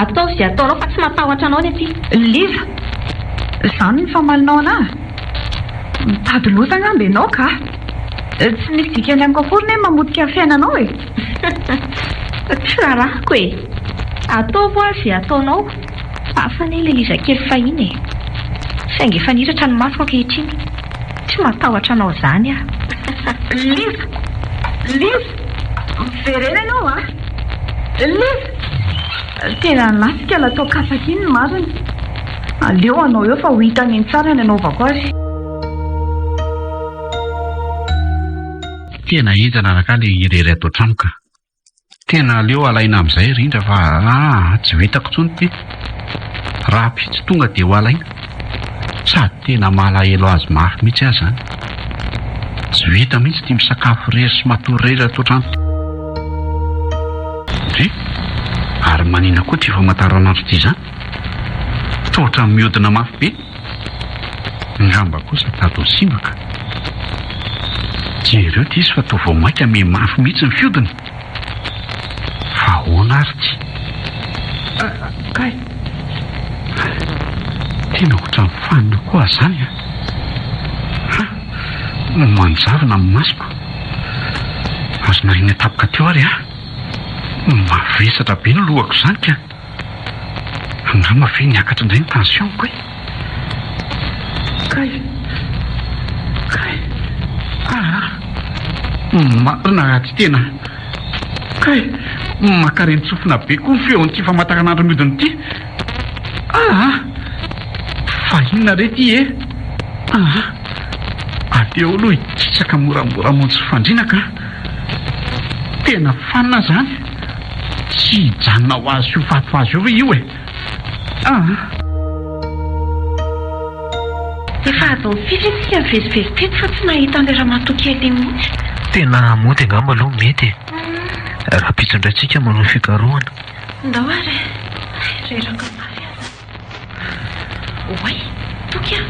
Ataovy izay ataonao fa tsy matahotra anao ny aty. Liza! Izany no famalinao anà? Mitady loza angamba ianao ka! Tsy misy dikany amiko akory anie ny mamotika ny fiainanao e! Tsy raharahako e! Ataovy hoa izay ataonao. Hafa anie ilay Liza kely fahiny e! Saingy efa nihiratra ny masoko ankehitriny. Tsy matahotra anao izany aho. Liza! Liza! Miverena ianao a! Liza! Tena lasika ilay atao katsaka iny ny marina. Aleo hanao eo fa ho hitany eny tsara ny hanaovako azy. Tena henjana rakahy le irery ato an-trano ka. Tena aleo alaina amin'izay rindra fa aa tsy vitako intsony ity. Rahampitso tonga dia ho alaina. Sady tena malahelo azy mafy mihitsy aho izany. Tsy vita mihitsy ity misakafo irery sy matory irery ato an-trano ity. Dry, ary manina koa ity famantaranandro ity izany? Toa ohatran'ny mihodina mafy be. Angamba kosa tady ho simba ka. Jereo ity izy fa toa vao mainka miha mafy mihitsy ny fihodiny. Fa ahoana ary ity? Kay! Tena ohatran'ny fanina koa aho izany an! Ha! Manjavona ny masoko. Azo nariana tampoka teo ary aho. Mavesatra be ny lohako izany ka. Angamba ve niakatra indray ny tension-ko e? Kay! Kay! Ah! Marina raha tsy tena. Kay! Mankarentsofina be koa ny feon'ity famantaranandro mihodina ity. Ah! Fa inona re ity e? Ah! Aleo aloha hikisaka moramora hamonjy fandriana ka. Tena fanina izany. Tsy hijanona ho azy sy ho faty ho azy eo ve io e? Ah! Efa adiny firy isika nivezivezy teto fa tsy nahita an'ilay ramatoa kely iny mihitsy. Tena mody angamba aloha mety e. Rahampitso indray tsika manohy fikarohana. Ndao ary e. Reraka mafy aza. Oay, Toky a!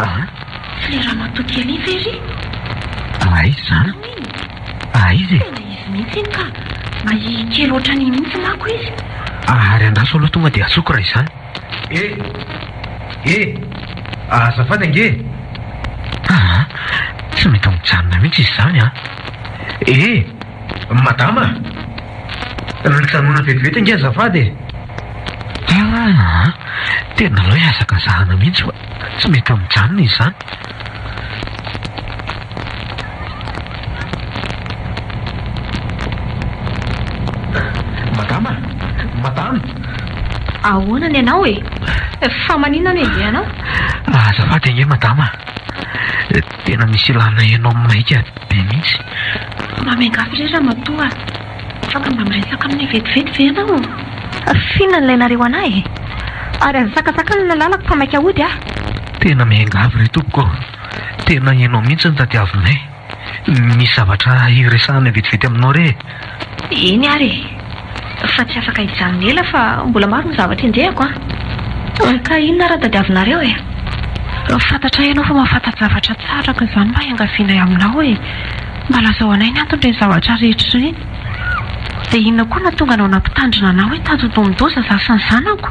Aa? Tsy ilay ramatoa kely iny ve ry? Aiza izany? Aiza e? Tena izy mihitsy iny ka! Mahia kely ohatran'iny mihitsy manko izy. Ary andraso aloha tonga dia antsoiko raha izany. E! E! Azafady ange e! Aa! Tsy mety mijanona mihitsy izy izany an! E! Madama a! Mijanona vetivety ange azafady e! Aa! Tena aleo hihazakazahana mihitsy fa tsy mety mijanona izy izany. Madama a! Madama! Ahoana ny anao e? Fa maninona no enjehanao? Azafady ange madama a! Tena misy ilana ianao maika be mihitsy. Mba miangavy re ramatoa a! Afaka mba miresaka aminay vetivety ve ianao? F'inona no ilainareo anah e? Ary aza sakasakana ny lalako fa maika hody aho. Tena miangavy re tompoko ô! Tena ianao mihitsy no tadiavinay. Misy zavatra hiresahana vetivety aminao re e! Eny ary e! Fa tsy afaka hijanona ela fa mbola maro ny zavatra enjehako an! Ka inona ary no tadiavinareo e? Fantatray ianao fa mahafanta-javatra tsara ka izany mba iangavianay aminao e! Mba lazao anay ny anton'ireny zavatra rehetra ireny. Dia inona koa no nahatonga anao nampitandrina anah hoe tandindomin-doza izaho sy ny zanako?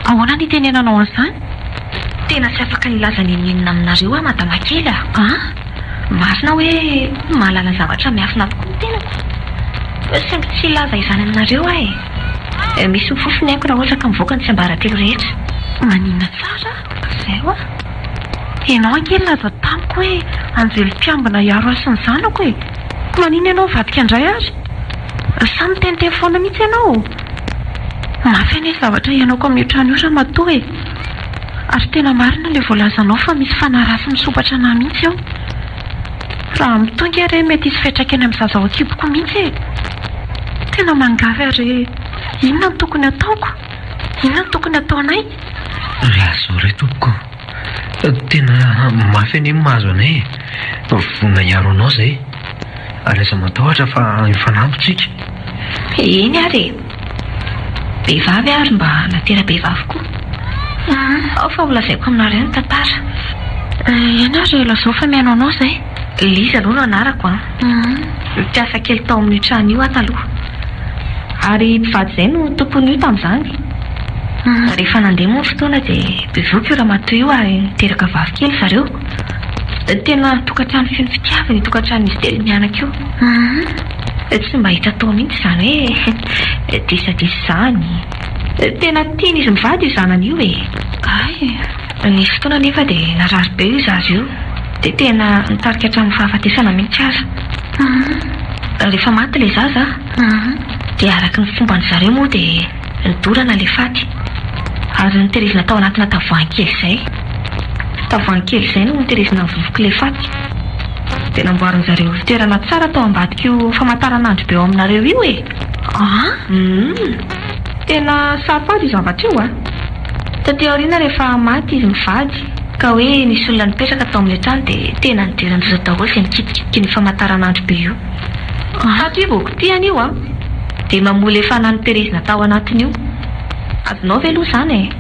Ahoana no itenenanao an'izany? Tena tsy afaka hilaza n'inon'inona aminareo aho madama kely a! An? Marina hoe mahalala zavatra miafina tokoa ny tenako, saingy tsy hilaza izany aminareo aho e! Misy mifofo ny aiko raha ohatra ka mivoaka ny tsiambaratelo rehetra. Maninona tsara? Izay hoa. Ianao ange nilaza tamiko hoe anjely mpiambina hiaro ahy sy ny zanako e! Koa maninona ianao mivadika indray ary? Sa miteniteny foana mihitsy ianao? Mafy anie ny zavatra iainako amin'io trano io ramatoa e! Ary tena marina ilay voalazanao fa misy fanahy ratsy misompatra anà mihitsy ao. Raha mitongy aho re mety hisy fiantraikany amin'ny zaza ao an-kiboko mihitsy e! Tena mangavy aho re! Inona no tokony hataoko? Inona no tokony hataonay? Lazao re tompoko ô! Tena mafy anie ny mahazo anay e! Vonona hiaro anao izahay. Ary aza matahotra fa hifanampy tsika. Eny ary e! Vehivavy aho ary mba natera-behivavy koa. Ao fa holazaiko aminareo ny tantara. Eny ary e, lazao fa mihaino anao izahay. Liza aloha no anarako an. Mpiasa kely tao amin'io trano io aho taloha. Ary mpivady izay no tompon'io tamin'izany. Rehefa nandeha moa ny fotoana dia bevohoka io ramatoa io ary niteraka vavy kely zareo. Tena tokantrano feno fitiavana io tokantranon'izy telo mianaka io. Tsy mba hita tao mihitsy izany hoe disadisa izany. Tena tian'izy mivady io zanany io e! Hay! Nisy fotoana anefa dia narary be io zaza io, dia tena nitarika hatramin'ny fahafatesana mihitsy aza. Rehefa maty ilay zaza dia araka ny fomban-dry zareo moa dia nodorana ilay faty ary notehirizina tao anatina tavoahangy kely izay. Tavoahangy kely izay no notehirizina ny vovok'ilay faty. Dia namboarin-dry zareo fitoerana tsara tao ambadik'io famantaranandro be ao aminareo io e! Humm! Tena saro-pady io zavatra io a! Taty aoriana rehefa maty izy mivady ka hoe nisy olona nipetraka tao amin'ilay trano dia tena nidiran-doza daholo izay nikitikitiky an'io famantaranandro be io. Tato io vao kitihana io an! Dia mamoa ilay fanahy notehirizina tao anatiny io. Azonao ve aloha izany e?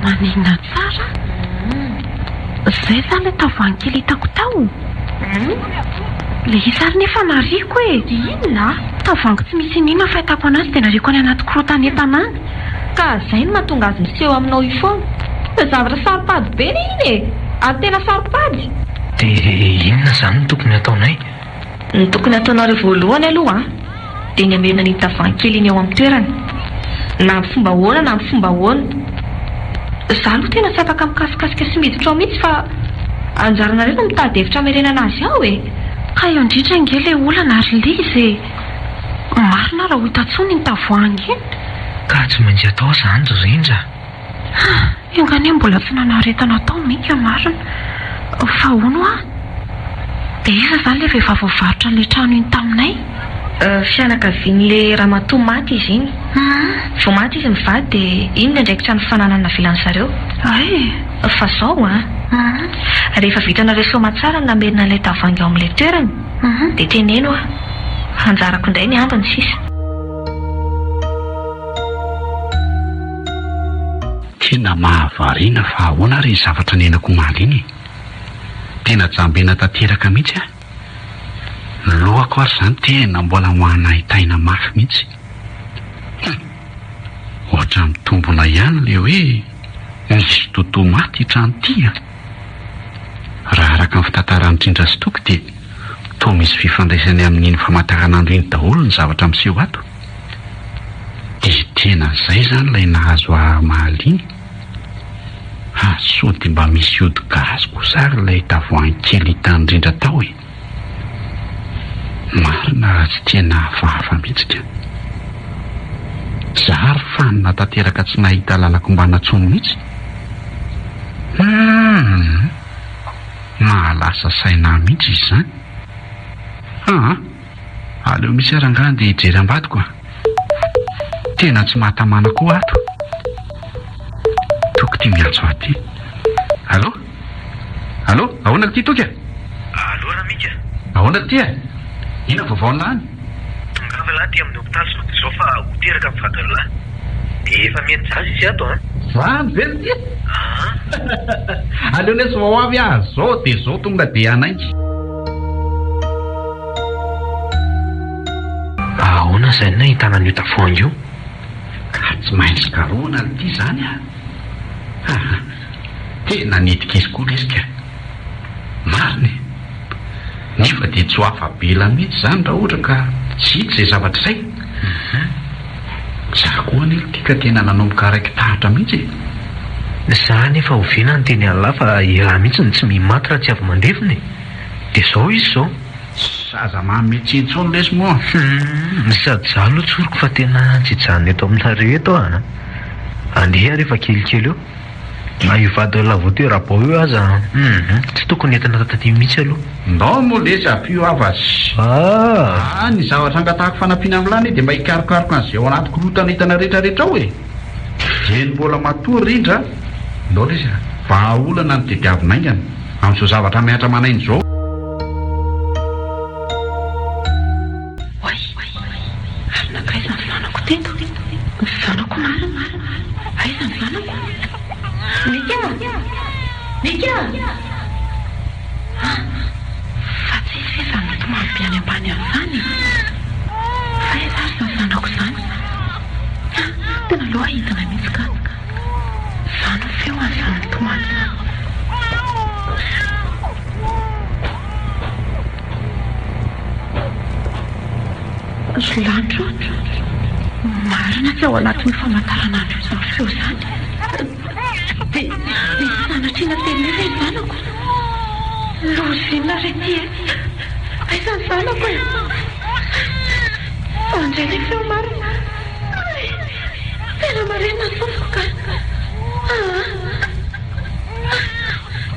Maninona tsara? Izay izany ilay tavoahangy kely hitako tao? Ilay izy ary nefa nariako e! Inona? Tavoahangy tsy misy iniana fahitako anazy dia nariako any anaty korotan'entana any. Ka zay no mahatonga azy miseho aminao io foana. Zavatra saro-pady be anie iny e! Ary tena saro-pady! Dia inona izany no tokony hataonay? Ny tokony hataonareo voalohany aloha an, dia ny hamerina an'iny tavoahangy kely iny ao amin'ny toerany. Na amin'ny fomba ahoana na amin'ny fomba ahoana. Za aloha tena tsy afaka mikasikasika sy miditra ao mihitsy fa anjaranareo no mitady hevitra hamerenana azy ao e! Ka eo indrindra ange ilay olana ry Liza e! Marina raha ho hita intsony iny tavoahangy iny. Ka tsy maintsy atao izany ry Rindra a! Ha! Enga anie mbola tsy nanaretana tao Mika marina. Fa hono hoa? Dia iza izany ilay vehivavy nivarotra an'ilay trano iny taminay? Fianakavian'ilay ramatoa maty izy iny. Vao maty izy mivady dia iny niandraikitra ny fananana navelan-dry zareo. Hay! Fa izao an! Rehefa vitanareo soamatsara ny namerina an'ilay tavoahangy ao amin'ilay toerany dia teneno aho. Anjarako indray ny ambiny sisa. Tena mahavariana fa ahoana ary iny zavatra niainako omaly iny e? Tena jambena tanteraka mihitsy aho. Ny lohako ary izany tena mbola manaintaina mafy mihitsy. Hum! Ohatran'ny mitombona ihany ilay hoe misy toto maty io trano ity an! Raha araka ny fitantaran'i Trindra sy Toky dia toa misy fifandraisany amin'iny famantaranandro iny daholo ny zavatra miseho ato. Dia tena izay izany ilay nahazo ahy omaly iny? Ha, sao dia mba misy ody gasy kosa ary ilay tavoahangy kely hitan'i Rindra tao e? Marina raha tsy tena hafahafa mihitsy ka. Za ary fanina tanteraka tsy nahita lalakombana tsony mihitsy. Humm! Mahalasa saina ahy mihitsy izy izany. Aa! Aleo mihitsy ary angaha andeha hijery ambadiko a! Tena tsy mahatamana koa ato. Toky ity miantso ahy ity. Allô? Allô? Ahoana ity Toky a? Allô Ramika? Ahoana ity e? Inona vaovao an'lah any? Tongava lah aty amin'ny hopitaly sao dia izao fa ho teraka ny vadin'lah. Dia efa mety zaza izy ato an! Zany ve ry ty? Aa! Aleo lesy vao avy aho, zao dia zao tonga dia hanainga. Ahoana izay no nahitana an'io tavoahangy io? Ka tsy maintsy karohina ry ty izany a! Aa! Tena nety-kizo koa lesy ka! Marina e! Nefa dia tsy ho afa-bela mihitsy izany raha ohatra ka tsy hita izay zavatra izay. Za koa anie ry ty ka tena nanomboka raiki-tahatra mihitsy e! Za anefa oviana niteny an'lah fa elah mihitsy no tsy mihy maty raha tsy avy mandevina e! Dia zao izy zao. Aza manome tsiny intsony lesy moa. Humm sady za aloha tsoriko fa tena tsy hijanona eto aminareo eto aho an! Andeha ary efa kelikely eo. Na io vadin'lah vao tera-bao io aza humm tsy tokony entina taty mihitsy aloha. Ndao moa lesy ampio aho fa Ah! Ah, ny zavatra angatahako fanampiana amin'lah anie dia mba hikarokaroka an'izay ao anaty korontana hitana rehetrarehetra ao e! Dieny mbola matoa rindra a! Ndao lesy a! Vahaolana no tediavina haingana amin'izao zavatra mihatra aman'aina izao. Oay! Ary nankaiza ny zanako teto? Ny zanako marina? Aiza ny zanako? Mika! Mika! Ah! Fa tsy izy ve izany mitomany be any ambany any izany e? Fa aiza ary izany zanako izany? Ah! Tena aleo ahidina mihitsy ka! Ry lanitra ô! Marina tsy ao anatin'io famantaranandro io izany feo izany. Dia dia sanatria natelinay ve ny zanako? Loza inona re ity e? Aiza ny zanako e? Izany indray ilay feo marina. Hay! Tena marenina ny sofiko ka! Aa!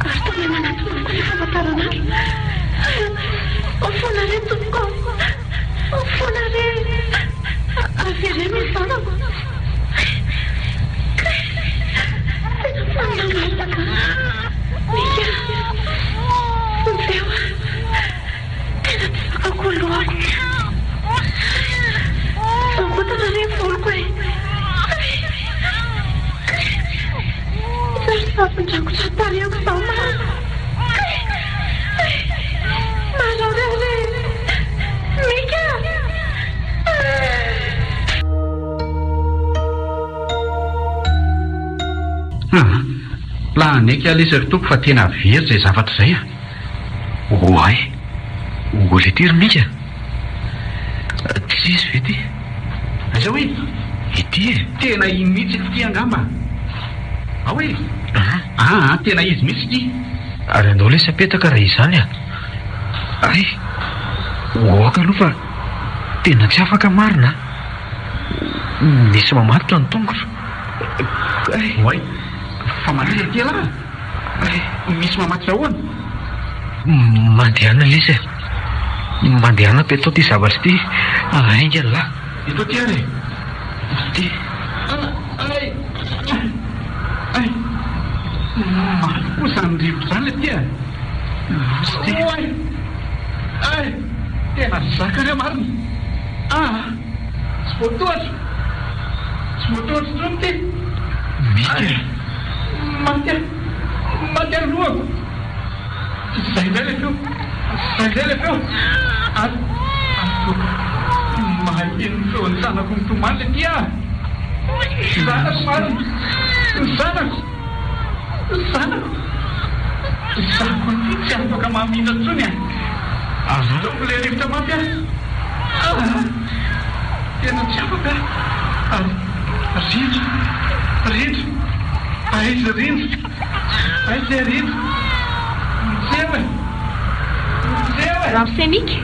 Ary toa miha manatona koa ilay famantaranandro. Mifona re tompoko ô! Mifona re! Avereno ny zanako. Kay! Tena fanina marina ka! Mika! Vonjeo aho! Tena tsy zakako ny lohako. Mangotana re ny voloko e! Kay! Zary zavon-drangotra ny tarehiko izao marina. Kay! Marary aho re! Mika! Aa! La hanaiky aho lesy ry Tompo fa tena very izay zavatra izay a! Oay! Oly ity ry Mika! Tsy izy ve ity? Aiza hoe? Ity e! Tena iny mihitsy ity angamba! Ao e! Aa, tena izy mihitsy ity! Ary andao lesy apetaka raha izany a! Hay! Aoka aloha fa tena tsy afaka marina a! Misy mamatotra ny tongotro. Hay! Oay! Fa manaiza ity ialahy? Hay! Misy mamatotra ahoana? Mandehana lesy a! Mandehana apetao ity zavatra ity haingana lahy! Eto aty ary e! Ity! Hay! Hay! Mafy koa izany rivotra izany aty a! Loza ity! Oay! Hay! Tena zaka re marina! Ah! Tsy voatohatra! Tsy voatohatra intsony ity! Mika e! Maty aho! Maty aho ny lohako! Izay indray ilay feo! Izay indray ilay feo! Ary, ary toa maheno ny feon'ny zanako mitomany ilay ity aho! Ny zanako marina! Ny zanako! Ny zanako! Izaho koa ity tsy afaka mamindra intsony e! Ataoko ilay rivotra mafy aho! Ah! Tena tsy afaka aho! Ary rindra! Rindra! Aiza rindra? Aiza i Rindra? Miseho e! Miseho e! Ramose Mika,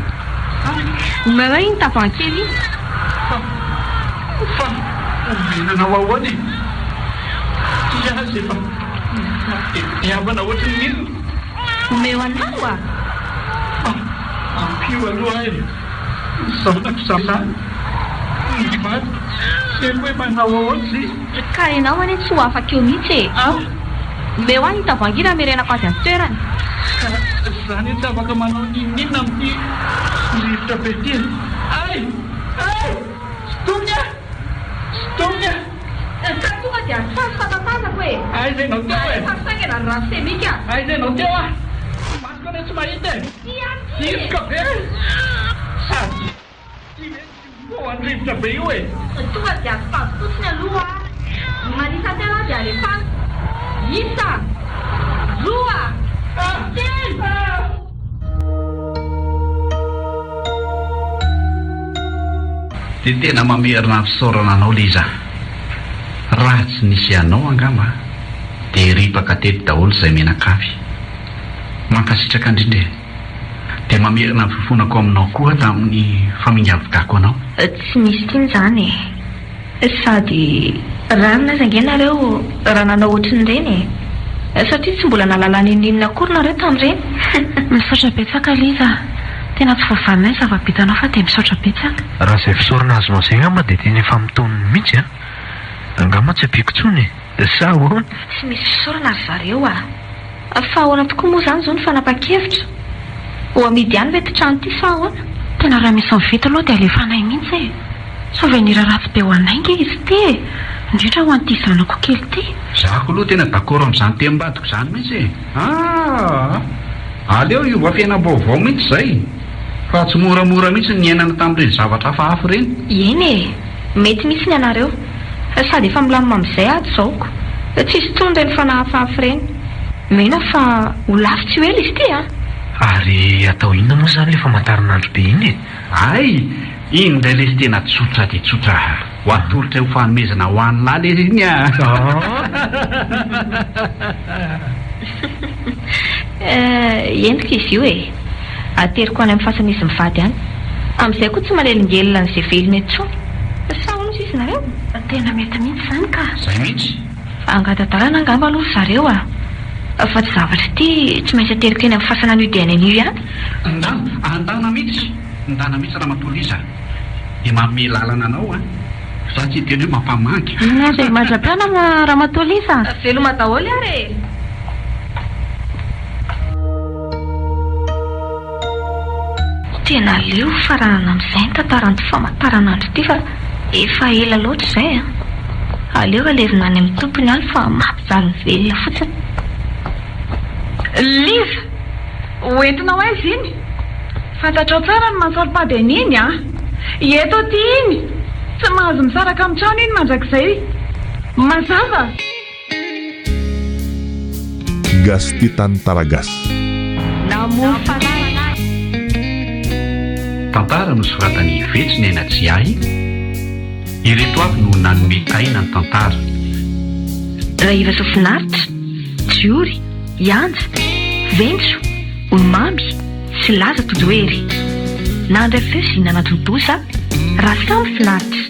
omeo ahy iny tavoahangy kely iny. Fa, fa omena anao ahoana e? Ity aza efa mifampitediavana ohatry ny inona? Omeo anah oa! Fa ampio aloha aho e! Ny zanako zalahy, ny vadiko, tsy haiko hoe manao ahoana izy. Ka ianao anie tsy ho afaka eo mihitsy e! Omeo ahy iny tavoahangy iny hamerenako azy any toerany. Ka za anie tsy afaka manao n'inon'inona amin'ity rivotra be ity e! Ay! Ay! Sintominy aho! Sintominy aho! Ka tonga dia atsafo fa tatazako e! Aiza ianao teo e! Alefaso faingana ry ramose Mika a! Aiza ianao teo a! Masoko anie tsy mahita e! Hiroka be e! Sady ity ve tsy ho an'ny rivotra be io e! Tonga dia atsipazo fotsiny aloha a! Manisa telo aho dia alefaso. Isa! Roa! Telo! Dia tena mamerina ny fisaorana anao Liza. Raha tsy nisy anao angamba dia ripaka teto daholo izay mianakavy. Mankasitraka indrindra e! Dia mamerina ny fifonako aminao koa tamin'ny famingavigako anao. Tsy misy tiana izany e! Sady rariny aza ange nareo raha nanao ohatrin'ireny e! Satria tsy mbola nahalala n'inon'inona akory nareo tamin'ireny. Misaotra betsaka Liza a! Tena tsy voavalinay ny zava-bitanao fa dia misaotra betsaka. Raha izay fisaorana azonao izay angamba dia tena efa mitonony mihitsy an! Angamba tsy ampiako intsony e! Sa ahoana? Tsy misy fisaorana ry zareo a! Fa ahoana tokoa moa izany izao ny fanapahan-kevitra? Ho amidy ihany ve ity trano ity sa ahoana? Tena raha misy mividy aloha dia alefanay mihitsy e! Souvenir ratsy be ho anay nge izy ity e! Indrindra ho an'ity zanako kely ity. Za koloha tena d'accord amin'izany tenim-badiko izany mihitsy e! Aa! Aleo hiova fiainam-baovao mihitsy izay fa tsy moramora mihitsy ny niainana tamin'ireny zavatra hafahafa ireny. Eny e! Mety mihitsy ny anareo. Sady efa milamina amin'izay ato izao ko. Tsisy intsony ireny fanahy hafahafa ireny. Mino aho fa ho lafo tsy ho ela izy ity an! Ary atao inona moa izany ilay famantaranandro be iny e? Hay! Iny indray lesy tena tsotra dia tsotra a! Ho atolotray ho fanomezana ho an'lah lesy iny a! Eh, entiko izy io e! Ateriko any amin'ny fasan'izy mivady any. Amin'izay koa tsy manelingelina an'izay velona intsony. Sa ahoana hozy izy nareo? Tena mety mihitsy izany ka! Izay mihitsy! Angata-dalana angamba aloha ry zareo a! Fa ty zavatra ity tsy maintsy ateriko eny amin'ny fasana anio dia any anio ihany. Ndana, andana mihitsy! Ndana mihitsy Ramatoa Liza a! Dia manome lalana anao an! Za tsy hiteny hoe mampamangy. Eny ary e! Mandra-pianana Ramatoa Liza a! Veloma daholo ary e! Tena aleo faranana amin'izay ny tantaran'ity famantaranandro ity fa efa ela loatra izay an! Aleo alevina any amin'ny tompony any fa mampijaly ny velona fotsiny. Liza! Ho entinao aiza iny? Fantatrao tsara ny maha-saro-pady an'iny an! Eto aty iny! Tsy mahazo misaraka amin'ny trano iny mandrakizay! Mazava! Gasy tia tantara gasy. Namoha fanahy. Tantara nosoratan'i Vetso Nena Tsiahy, Ireto avy no nanome aina ny tantara. Rahivasoa Finaritra, Jiory, Ianja, Ventso, Olomamy sy Laza Tojohery. Nandray feo sy nanatontosa Rasamy Finaritra.